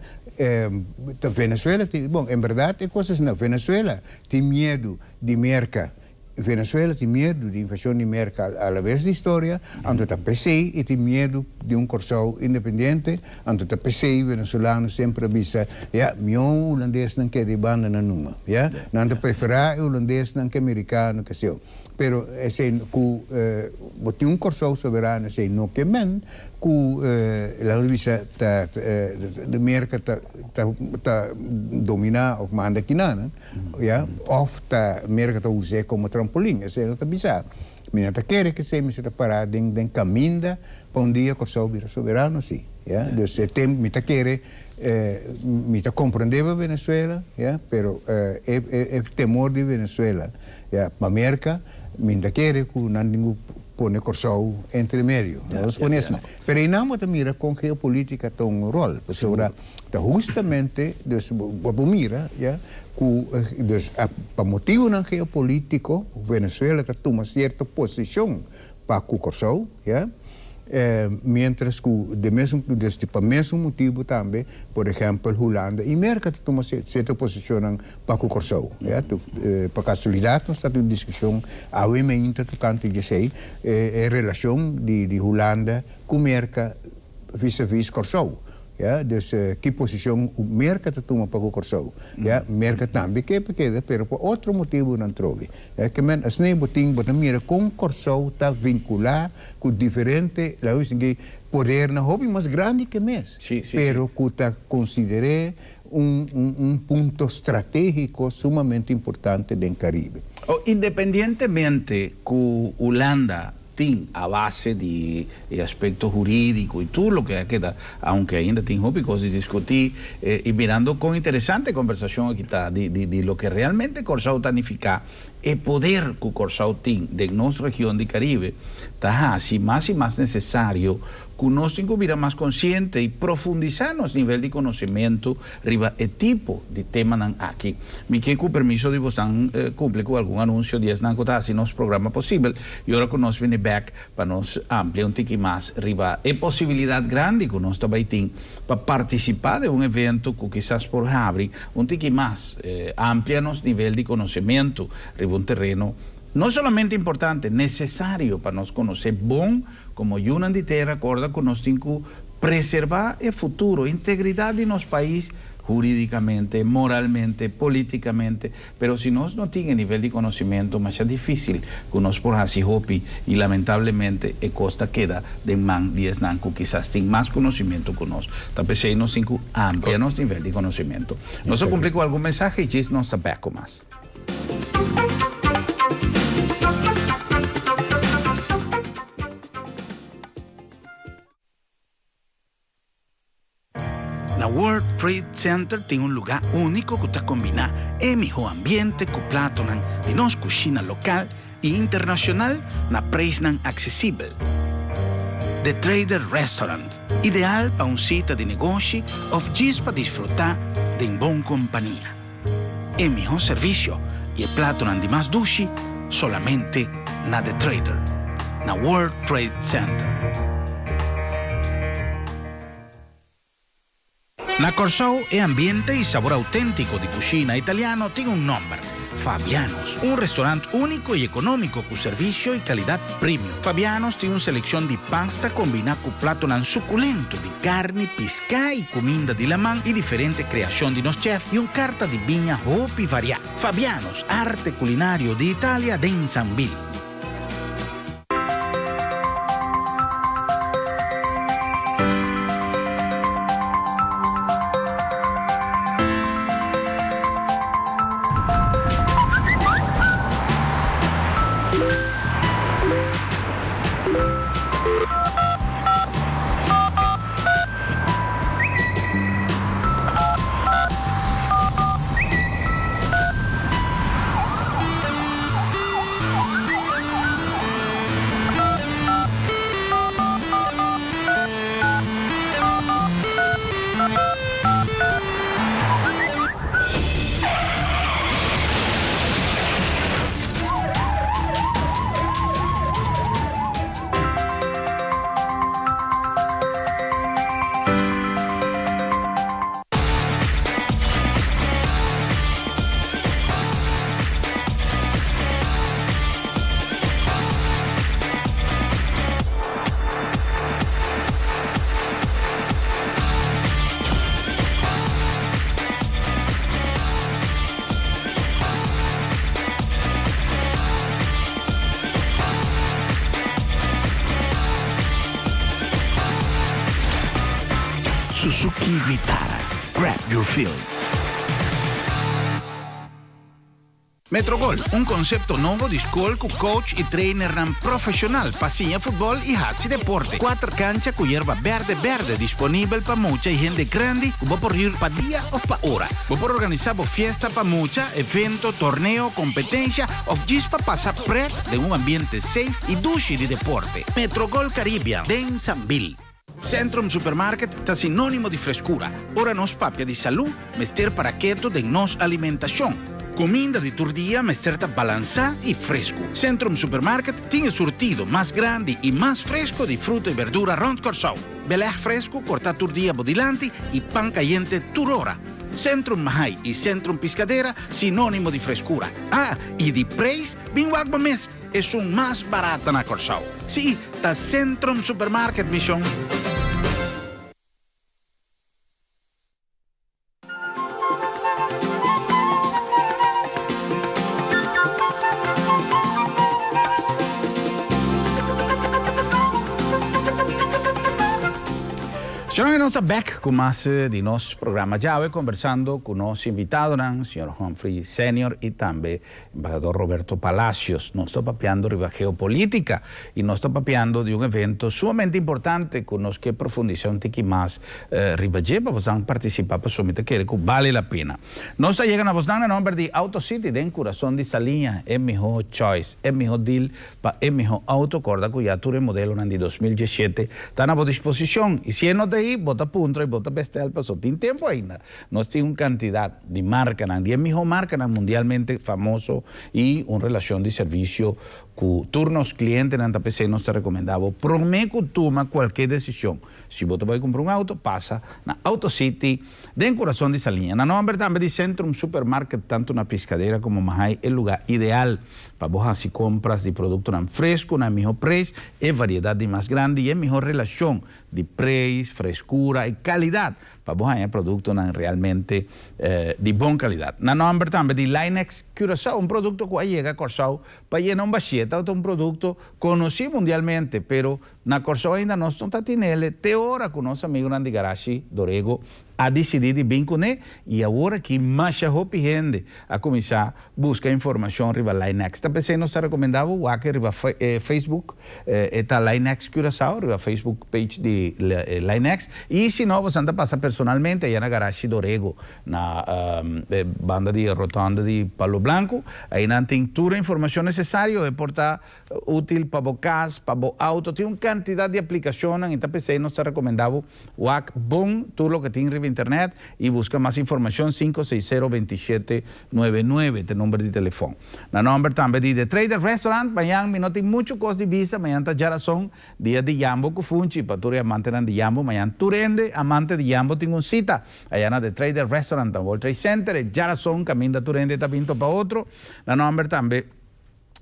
ta Venezuela tin bon en berdad e cos asina Venezuela tin miedu di Merca Venezuela tin miedu di invasion di Merca alaves di historia anto ta pesey e tin miedu di un Corsou independiente anto ta pesey venezolano semper a bisa ya mihor hulandesnan keda e banda nan numa ya nan ta prefera e hulandesnan ke americano keseo. Pero esei ku bo tin un Kòrsou soberano esei no ke men ku laga nos bisa ta Merka ta ta dominá òf manda kinanan ya òf ta Merka ta us'é komo trampolin esei no ta bisa. Mi no ta kere ku esei mester ta pará den den kaminda pa un dia Kòrsou bira soberano si ya. Dus e tem mi ta kere mi ta komprendé pa Venezuela ya pero e e temor di Venezuela Ya, pa Merka, mi ta kere ku nan tin ku pone Kòrsou entre medio. No ta pone esnan. Pero einan bo ta mira kon geopolítika ta un ròl. Pasobra ta hustamente, dus bo por mira, ya, ku dus pa motibunan geopolítiko Venezuela ta tuma sierto posishon pa ku Kòrsou, ya. Mientras ku de mesun des pa mesun motibu tambe por ehèmpel Hulanda i Merka ta tuma sierto posishonnan pa ku Kòrsou. Ya pa kasualidat nos ta tin un diskushon awe meinta tokante djesei e relashon di Hulanda ku Merka vis a vis Kòrsou. Ya, dus ki posishon Merka ta tuma pa ku Kòrsou? Ya, Merka tambe ke pa keda, pero pa otro motibunan trobe. Ya, ke men asina bo tin, bo ta mira kon Kòrsou ta vinkulá ku diferente, laga mi sinti, podernan hopi mas grandi ke mes, pero ku ta konsider'é un un punto stratégiko sumamente importante den Karibe. Independientemente ku Hulanda. Tin a base di e aspecto huridico y tur loke a keda, aunke ainda tin hopi cos di discuti, y mirando con interesante e conversacion aki ta di di di loke realmente Corsou ta nifica, e poder cu Corsou tin den nos region di Caribe ta haci mas y mas necesario cu nos tin cu bira mas consciente y profundisa nos nivel di conocimento riba e tipo di temanan aki. Mi ke cu permiso di bosnan cumpli cu algun anuncio di esnan cu ta haci nos programa posibel y ora cu nos bini bek pa nos amplia un tiki mas riba e posibilidad grandi cu nos ta bay tin pa participa den un evento cu kisas por habri un tiki mas, amplia nos nivel di conocimento riba un tereno no solamente importante, necesario pa nos conoce bon Como yunan di tera corda cu nos tin cu preserva e futuro, integridad di nos pais huridicamente, moralmente, politicamente, pero si nos no tin e nivel di conocimento masha dificil cu nos por haci hopi y lamentablemente e cos ta keda den man di esnan cu kisas tin mas conocimento cu nos. Ta p'esey nos tin cu amplia nos nivel di conocimento. Nos a cumpli cu algun mensahe y djis nos ta bek cu mas. Na World Trade Center tin un lugá úniko ku ta kombiná e mihó ambiente ku platonan di nos kushina lokal i internashonal na preisnan aksesibel. The Trader Restaurant, ideal pa un sita di negoshi òf djis pa disfrutá den bon kompania. E mihó servisio i e platonan di mas dushi solamente na The Trader, na World Trade Center. Na Kòrsou e ambiente i sabor auténtiko di kushina italiano tin un nòmber, Fabiano's, un restorant úniko i ekonómiko ku servisio i kalidat premium. Fabiano's tin un selekshon di pasta kombiná ku platonan sukulento di karni, piská i kuminda di laman i diferente kreashon di nos chèf i un karta di biña hopi variá. Fabiano's, arte kulinario di Italia den Sambil. Suzuki Vitara, grab your feel. Metrogol, un konsepto nobo di skol ku coach i trainernan profeshonal pa siña futbòl i hasi deporte. Kuater kancha ku yerba bèrdè bèrdè disponibel pa mucha i hende grandi ku bo por hür pa dia òf pa ora. Bo por organisá bo fiesta pa mucha, evento, torneo, kompetensha òf djis pa pasa prèt den un ambiente safe i dushi di deporte. Metrogol Caribbean den Sambil. Centrum Supermarket ta sinónimo di freskura. Ora nos papia di salú, mester para keto den nos alimentashon. Kuminda di tur dia mester ta balansá i fresku. Centrum Supermarket tin e surtido mas grandi i mas fresko di fruta i berdura rònt Kòrsou. Belèg fresku kortá tur dia bo dilanti i pan kayente tur ora. Centrum Mahai i Centrum Piscadera sinónimo di freskura. Ah, i di preis, bin wak bo mes! Esun mas barata na Kòrsou. Sí, ta Centrum Supermarket, mi shon. Señor, nos ta back ku mas di nos programa Djawe, kombersando ku nos invitadonan, señor Humphrey Senior i tambe embahador Roberto Palacios. Nos ta papiando riba geopolítika i nos ta papiando di un evento sumamente importante ku nos ke profundisá un tiki mas riba dje pa bosan partisipá, pasobra mi ta kere ku bale la pena. Nos ta yega na bosnan na nomber di Auto City den kurason di Saliña, e mihó choice, e mihó deal pa e mihó auto. Kòrda ku ya tur e modelonan di 2017 ta na bo disposishon i si e no ta ei, bo ta puntra i bo ta bestèl pasobra tin tempu ainda. Nos tin un kantidat di markanan, di e mihó markanan mundialmente famoso i un relashon di servisio ku tur nos klientenan ta p'esei nos ta rekomendá bo promé ku tuma kualke desishon. Si bo ta bai kumpra un auto, pasa na Auto City den kurason di Saliña. Na nòmber tambe di Centrum Supermarket tantu na Piscadera komo Mahaai e lugá ideal pa bo hasi kompras di produktonan fresku na e mihó preis, e variedat di mas grandi i e mihó relashon di preis, freskura i kalidat pa bo haña produktonan realmente di bon kalidat. Na nòmber tambe di Linex Curaçao, un produkto ku a yega Kòrsou pa yena un bashia. Tabata un produkto konosí mundialmente, pero na Kòrsou ainda nos no ta tinele te ora ku nos amigunan di Garashi Dorego a disidí di bin kuné i awor aki masha hopi hende a kuminsá buska informashon riba Linex. Ta p'esei nos ta rekomendá bo wak riba Facebook, e ta Linex Curaçao riba Facebook page di Linex i si no bosan ta pasa personalmente aya na Garashi Dorego na e banda di rotonde di Palo Blanco. Einan tin tur e informashon nesesario, e por ta Útil pa bo kas, pa bo auto. Tin un kantidat di aplikashonnan i ta p'esei nos ta rekomendá bo wak bon tur loke tin riba internet i buska mas informashon 560 27 99 ta e number di telefòn. Na nòmber tambe di The Trader Restaurant, mañan mi no tin muchu kos di bisa, mañan ta djarason, dia di yambo ku funchi pa tur e amantenan di yambo. Mañan tur hende amante di yambo tin un sita aya na The Trader Restaurant na World Trade Center e djarason kaminda tur hende ta bin topa otro. Na nòmber tambe.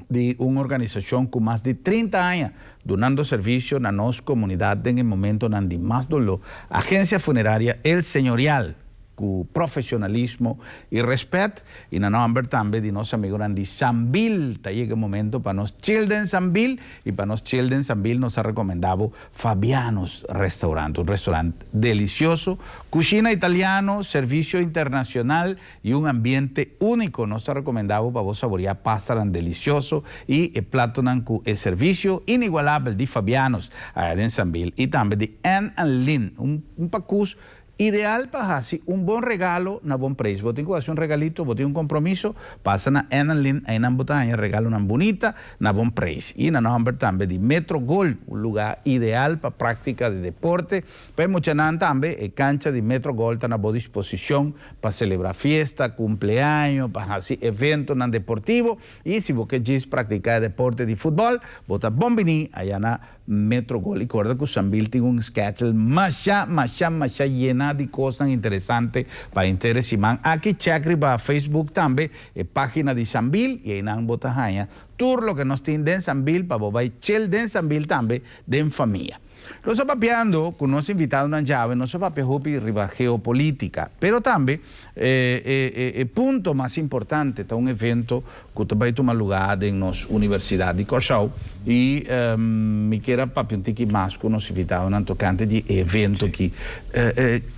Di un organisashon ku mas di 30 aña dunando servisio na nos komunidat den e momentonan di mas doló, Agencia Funeraria El Señorial ku profesionalismo i rèspèt i na nòmber tambe di nos amigunan di Sambil. Ta yega e momento pa nos chill den Sambil i pa nos chill den Sambil nos a rekomendá bo Fabiano's Restaurant, un restaurant delicioso, cushina italiano, servicio internacional y un ambiente unico. Nos ta recomenda bo pa bo saborea pastanan delicioso y e platonan cu e servicio inigualabel di Fabiano's aya den Sambil y tambe di Ann and Lynn, un pacus ideal pa haci un bon regalo na bon prijs. Bo tin cu haci un regalito, bo tin un compromiso, pasa na Ann and Lynn, aynan bo ta haña regalonan bunita na bon prijs. Y na nomber tambe di Metro Gold, un lugar ideal pa practica di deporte. Pa e muchanan tambe, e cancha di Metro Gold ta na bo disposicion pa celebra fiesta, cumpleaño, pa haci eventonan deportivo y si bo ke djis practica e deporte di futbol, bo ta bon bini aya na Metro Gold. Y corda cu Sambil tin un schedule masha, masha, masha yena di cosnan interesante pa henter e siman aki. Check riba Facebook tambe e pagina di Sambil y eynan bo ta haña tur loke nos tin den Sambil pa bo bay chill den Sambil tambe den famia. Nos a papiando ku nos invitadonan djawe, nos a papia hopi riba geopolitica, pero tambe e e punto mas importante ta un evento ku ta bai tuma lugá den nos Universidat di Kòrsou i mi kier a papia un tiki mas ku nos invitadonan tokante di e evento aki.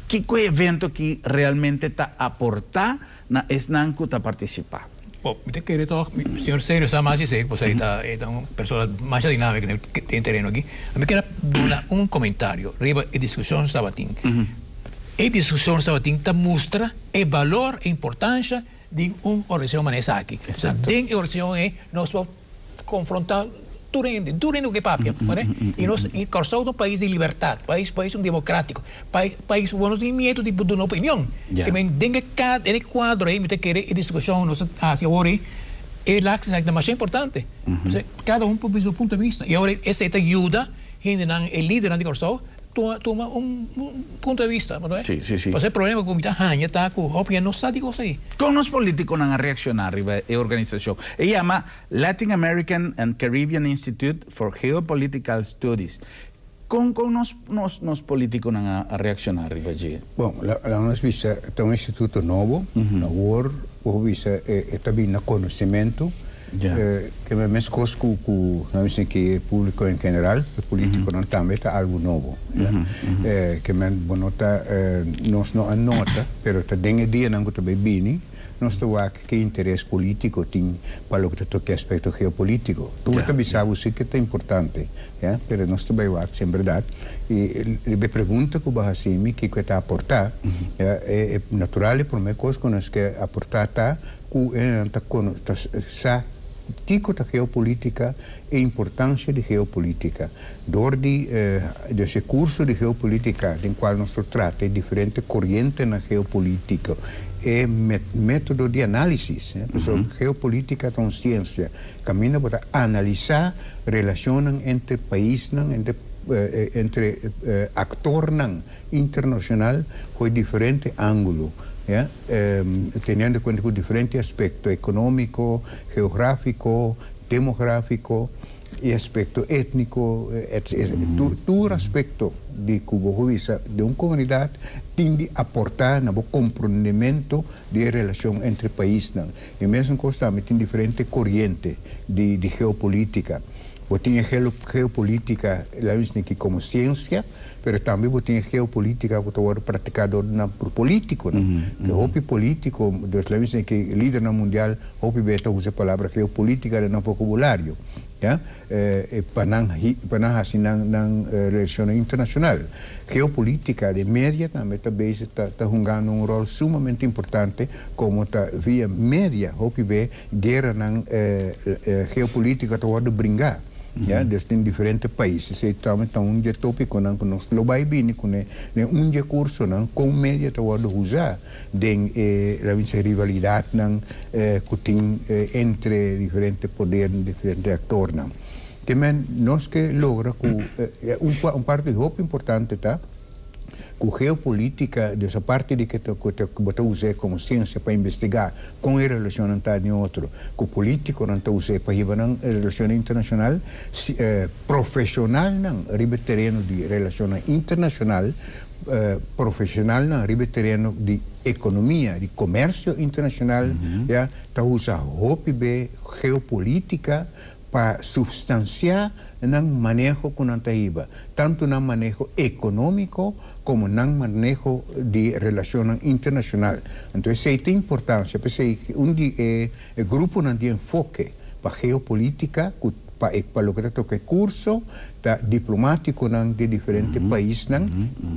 Kiko e evento aki realmente ta aportá na esnan ku ta partisipá? Bo, mi ta kere tòg, señor Sergio sa mas esei, pasobra e ta e ta un persona masha dinámiko den e tereno aki. Mi kier a duna un komentario riba e diskushon tabatin. E diskushon tabatin ta mustra e balor, e importansha di un organisashon manera esaki. Den e organisashon ei nos por konfrontá tur hende, tur hende ku ke papia, ora i nos i Kòrsou ta un pais di libertat, pais pais un demokratiko, pais pais ku bo no tin miedu di duna opinion. Te men den e ka den e kuadro ei mi ta kere e diskushon nos ta hasi awor ei e laksnan esaki ta masha importante. Pasobra kada un por bisa su punto di bista i awor esei ta yuda hendenan e lidernan di Kòrsou tuma tuma un punto di vista, no Sí, sí, sí. Pasobra e problema ku mi ta haña ta ku hopi hende no sa di kos ei. Kon nos politikonan a reakshoná riba e organisashon? E yama Latin American and Caribbean Institute for Geopolitical Studies. Kon kon nos nos nos politikonan a a reakshoná riba dje? Bon, la la nos bisa ta un instituto nobo. Awor por bisa e e ta bini na konosementu. Ke men meskos ku ku nan bisa ku e públiko en general, e polítikonan tambe ta algu nobo. Ke men bo no ta nos no a nota, pero ta den e dianan ku ta bai bini nos ta wak ke interes polítiko tin pa loke ta toka e aspekto geopolítiko. Tur ta bisa bo si ke ta importante, ya, pero nos ta bai wak si en bèrdat. I riba e pregunta ku bo a hasi mi kiko e ta aportá, ya, e natural e promé kos ku nos ke aportá ta ku e nan ta ta sa kiko ta geopolítika, e importansia di geopolítika. Dor di dus e kurso di geopolítika den kual nos lo trata e diferente korientenan geopolítiko, e método di análisis, pasobra geopolítika ta un siensia kaminda bo ta analisá relashonnan entre paisnan, entre entre aktornan internashonal ku e diferente ángulo, ya, teniendo kuenta ku diferente aspekto, ekonómiko, geográfiko, demográfiko i aspekto étniko, etc. Tur aspekto di ku bo por bisa den un komunidat tin di aportá na bo komprondementu di e relashon entre paisnan. E mesun kos tambe tin diferente koriente di geopolítika. Bo tin e geopolítika laat mi sneaky komo siensia, pero tambe bo tin e geopolítika ku ta wòrdu praktiká dor di nan polítikonan. Ke hopi polítiko, dus laat mi sneaky lidernan mundial hopi bes ta usa e palabra geopolítika den nan vokabulario, ya, pa nan pa nan hasi nan nan relashonnan internashonal. Geopolítika den media tambe ta bezig ta ta hungando un ròl sumamente importante komo ta via media hopi be Gueranan geopolítico ta wòrdu bringá, ya, dus den diferente pais. Esei tambe ta un dje tópikonan ku nos lo bai bini kuné den un dje kursonan kon media ta wòrdu usá den e, laat mi sey, rivalidatnan ku tin entre diferente poder, diferente aktornan. Te men nos ke logra ku un parti hopi importante ta. Ku geopolítika, dus aparte di ke ku bo ta us'é komo siensia pa investigá kon e relashonnan ta den otro, ku polítikonan ta us'é pa hiba nan relashonnan internashonal, profeshonalnan riba e tereno di relashonnan internashonal, profeshonalnan riba e tereno di ekonomia, di komersio internashonal, ya, ta usa hopi be geopolítika pa supstansiá nan maneho ku nan ta hiba, tantu nan maneho ekonómiko komo nan maneho di relashonnan internashonal. Anto esei ta importansia, p'esei un di e gruponan di enfoke pa geopolítika ku pa e pa loke ta toka e kurso ta diplomátikonan di diferente paisnan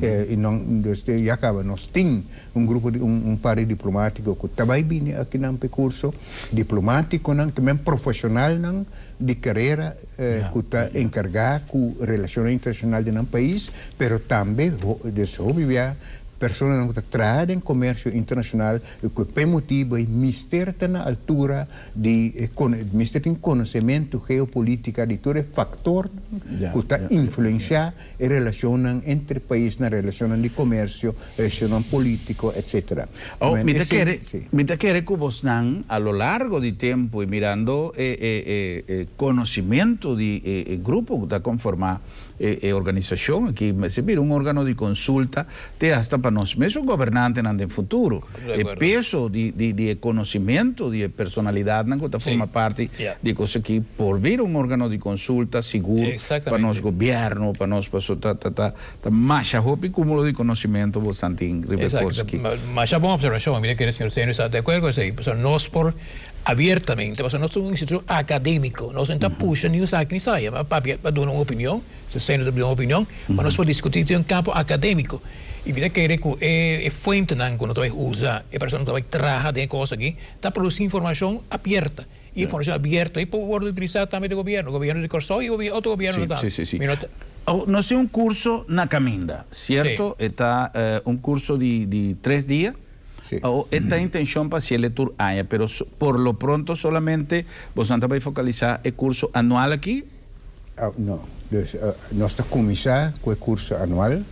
i nan dus ya kaba nos tin un grupo di un un par di diplomátiko ku ta bai bini akinan pa e kurso, diplomátikonan, ta men profeshonalnan di karera ku ta enkargá ku relashonnan internashonal di nan pais, pero tambe des hopi bia personanan ku ta traha den komersio internashonal i ku p'e motibu ei mister ta na altura di mister tin konosementu geopolítika di tur e faktornan ku ta influenshá e relashonnan entre paisnan, relashonnan di komersio, relashonnan polítiko, etsetera. Oh, mi ta kere, mi ta kere ku bosnan a lo largo di tempu i mirando e e e e konosimentu di e e grupo ku ta konformá e e organisashon aki, mester bira un organo di konsulta te hasta pa nos mesun gobernantenan den futuro. E peso di di di e konosimentu di e personalidatnan ku ta forma parti di e kos aki por bira un organo di konsulta sigur pa nos gobièrnu, pa nos paso ta ta ta ta masha hopi kumulo di konosimentu bo esnan tin riba e kos aki. Masha bon opservashon, mi ta kere señor Seno esta de akuerdo ku esei, pasobra nos por abiertamente, pasobra nos ta un institushon akadémiko, nos no ta pusha ni un saki ni saya, pa papia pa duna un opinion. Su seno ta bira un opinion, pa nos por diskutí den un kampo akadémiko. I mi ta kere ku e fuentenan ku no ta bai usa, e personanan ku ta bai traha den e kos aki, ta produsí informashon abierta. I informashon abierto ei por wòrdu utilisá tambe di gobièrnu, gobièrnu di Kòrsou i otro gobièrnunan tambe. Sí, sí, sí. Nos tin un kurso na kaminda, sierto? E ta un kurso di tres dia. E ta intenshon pa hasiel e tur aña, pero por lo pronto solamente bosonan ta bai fokalisá e kurso anual aki. No. Dus nos ta kuminsá ku e kurso anual,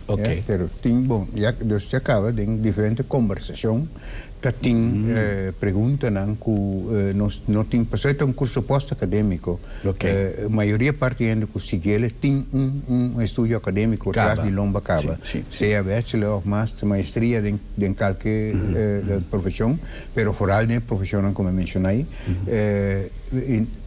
pero tin bon, ya dus ya kaba den diferente kombersashon ta tin preguntanan ku nos no tin, pasobra e ta un kurso post akadémiko, mayoria parti hende ku siguiel tin un un estudio akadémiko tras di lomba kaba, sea bachelor òf master, maestria den den kalke profeshon, pero foral den e profeshonnan ku mi a menshoná ei.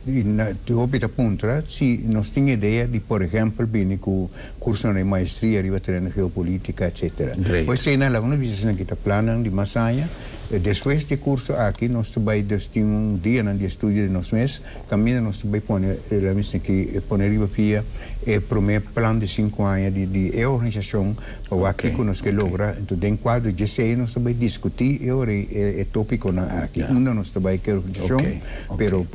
I hopi ta puntra si nos tin idea di por ehempel bini ku kursonan di maestria riba tereno geopolitica etcetera. Pues eseinan laga nos bisa eseinan kita plannan di mas aña. Despues di e kurso aki nos ta bai dus tin un dianan di estudio di nos mes kaminda nos ta bai pone la mis aki pone riba pia e prome plan di sinku aña di di e organisashon pa wak kiko nos ke logra. Enton den kuadro di esei nos ta bai diskuti e ora e topikonan aki unda nos ta bai ku e organisashon. Pero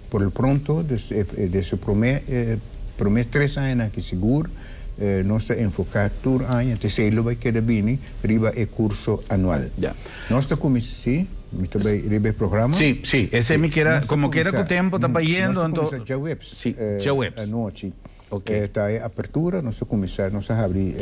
por lo pronto, des e prome prome tres añanan aki sigur nos ta enfoca tur aña, t'esey lo bay keda bini riba e curso anual. Nos ta cuminsa, si, mi ta bay riba e programa. Si, si, esey mi kier a, como kier a cu tempo ta bayendo, anto. Nos ta cuminsa djaweps anochi. Ta e apertura, nos ta cuminsa, nos a habri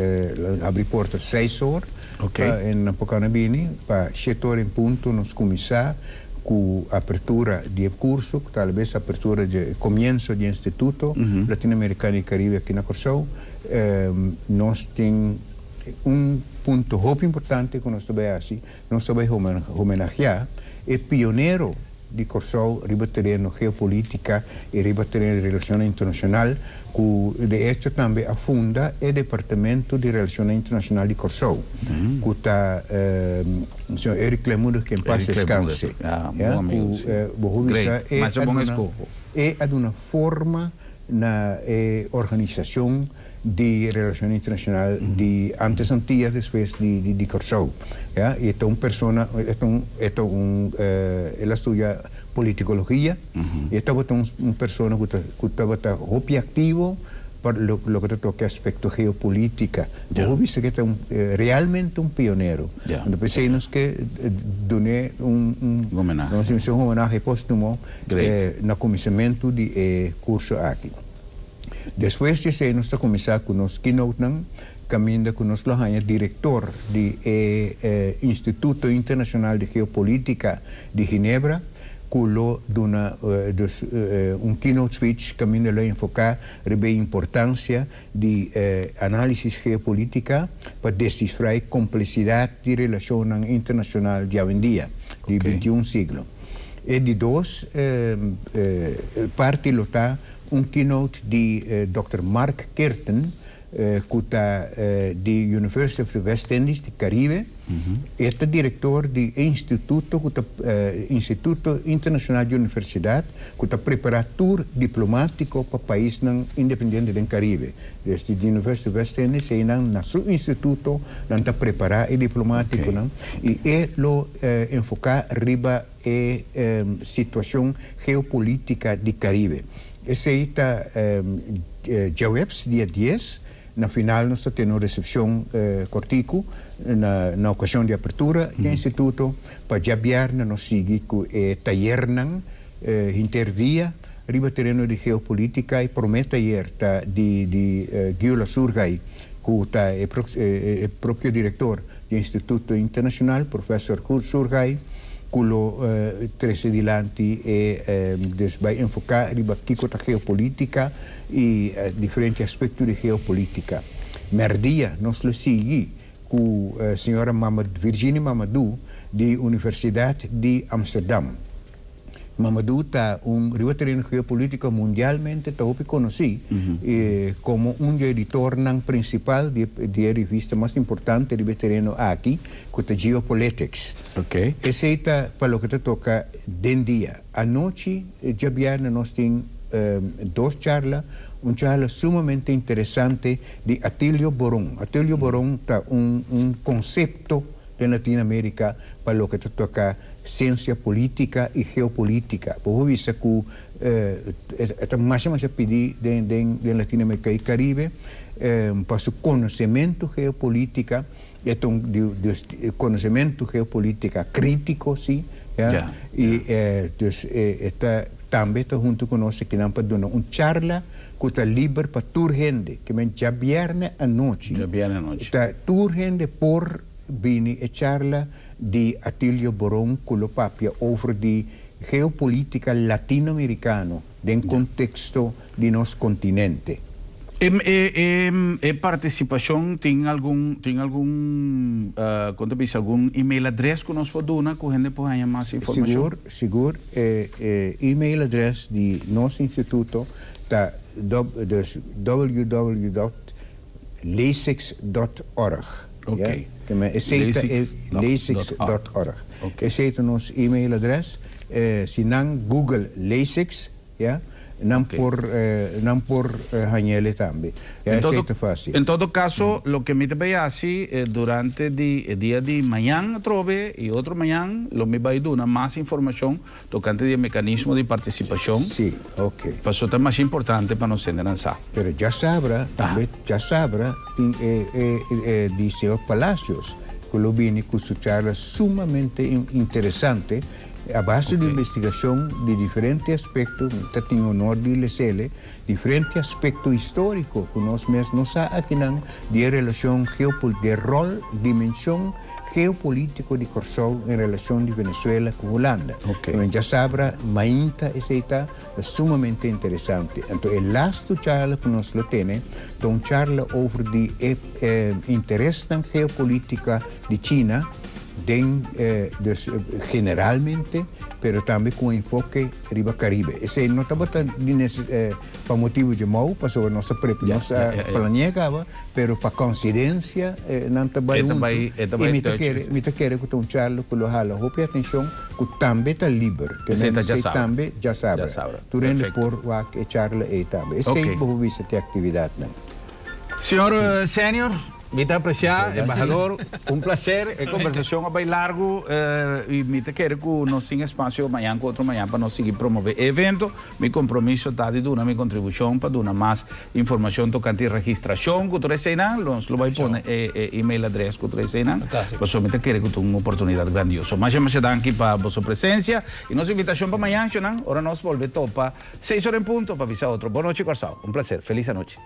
habri porta seis or pa e nan por cana bini, pa shete or en punto nos cuminsa cu apertura di e curso, cu ta alabes apertura di e comienso di e Instituto Latino Americano y Caribe aki na Corsou. Nos tin un punto hopi importante cu nos ta bay haci, nos ta bay homenagea e pionero di Kòrsou riba tereno geopolítika i riba tereno di relashonnan internashonal, ku de echo tambe a funda e Departamento di Relashonnan Internashonal di Kòrsou, ku ta señor Eric Kleinmoedig, ke en pas deskanse. Ku bo por bisa e a duna e a duna forma na e organisashon di Relashonnan Internashonal di antes Antillas despues di Kòrsou. Ya, i e ta un persona, e ta un, e ta un, el a studia politikologia i e tabata un un persona ku ta ku tabata hopi aktivo pa loke ta toka e aspekto geopolitika. Bo por bisa ku e ta un realmente un pionero. Anto p'esei nos ke dun'é un un un homenahe póstumo na kuminsamentu di e kurso aki. Despues di esei nos ta kuminsá ku nos keynotenan kaminda ku nos lo haña direktor di e Instituto Internashonal di Geopolitika di Ginebra ku lo duna dus un keynote speech kaminda lo enfoká riba e importansia di análisis geopolitika pa desifrá e komplesidat di relashonnan internashonal di awendia, di bintiun siglo. E di dos parti lo ta Un keynote di Dòkter Mark Kirton ku ta di University of the West Indies di Caribe. E ta direktor di e instituto ku ta Instituto Internashonal di Universidat ku ta prepará tur diplomátiko pa paisnan independiente den Caribe. Des di University of West Indies einan na su instituto nan ta prepará e diplomátikonan i e lo enfoká riba e situacion geopolitica di Caribe. Esey ta djaweps dia dies. Na final nos ta tene un recepcion cortico na ocasion di apertura di e instituto. Pa djabierne nos sigui cu e tayernan henter dia riba tereno di geopolitica. E prome tayer ta di Gyula Surgay cu ta e propio director di Instituto Internacional, Professor Surgay, cu lo trece dilanti e dus bay enfoca riba kico ta geopolitica y diferente aspecto di geopolitica. Merdia nos lo sigui cu señora Virginie Mamadou di Universidad di Amsterdam. Mamadou ta un riba tereno geopolitico mundialmente ta hopi conoci como un di e editornan principal di e revista mas importante riba e tereno aki cu ta Geopolitics. Esey ta pa loke ta toca den dia. Anochi djabierne nos tin dos charla, un charla sumamente interesante di Atilio Boron. Atilio Boron ta un concepto den Latinoamerica pa loke ta toca Siensia politica y geopolitica. Bo por bisa cu e ta masha masha pidi den den Latinoamerica y Caribe pa su conocemento geopolitica, e ta un dus conocemento geopolitica critico si, ya, y dus e ta. Tambe ta huntu ku nos akinan pa duna un charla ku ta liber pa tur hende. Ke men djabièrnè anochi ta tur hende por bini e charla di Atilio Boron ku lo papia over di geopolitica latinoamericano den konteksto di nos kontinente. E partisipashon tin algun tin algun kon ta bisa algun email adres ku nos por duna ku hende por haña mas informashon? Sigur, sigur. E email adres di nos instituto ta dus www dot lasix dot org. Ok. Esei ta e lasix dot org. Esei ta nos email adres. Si nan google lasix Ya, nan por, nan por hañ'ele tambe. Ya, esei ta fácil. En todo caso, loke mi ta bay haci durante di e dia di mañan atrobe y otro mañan, lo mi bay duna mas informacion tocante di e mecanismo di participacion. Sí, ok. Pasobra ta mas importante pa nos hendenan sa. Pero djasabra, tambe djasabra tin e, e, e di señor Palacios, cu lo bini cu su charla sumamente interesante. A base di investigashon di diferente aspekto, mi ta tin honor di lesele, diferente aspekto históriko ku nos mes no sa akinan di e relashon geopol di e ròl, dimenshon geopolítiko di Kòrsou en relashon di Venezuela ku Hulanda. Men djasabra mainta esei ta sumamente interesante. Anto e lastu charla ku nos lo tene ta un charla over di e interesnan geopolítika di China, Den dus generalmente, pero tambe ku un enfoke riba Karibe. Esei no tabata di pa motibu dje mou, pasobra nos a prep nos a plani'é kaba, pero pa konsidensia nan ta bai huntu. I mi ta kere mi ta kere ku ta un charla ku lo hala hopi atenshon, ku tambe ta liber. Ke men esei tambe djasabra. Tur hende por wak e charla ei tambe. Esei bo por bisa t'e aktividatnan. Señor Senior. Mi ta apreciá, embahador. Un placer. E conversacion a bai largo y mi ta kere cu nos tin espacio mañan cu otro mañan pa nos sigui promove e evento. Mi compromiso ta di duna mi contribucion pa duna mas informacion tocante registracion cu tur eseinan. Nos lo bai pone e email adres cu tur eseinan. Pasobra mi ta kere cu ta un oportunidad grandioso. Masha masha danki pa boso presencia y nos invitacion pa mañan, shownan, ora nos bolbe topa seis ora en punto pa bisa otro. Bon nochi Corsao. Un placer. Feliz anochi.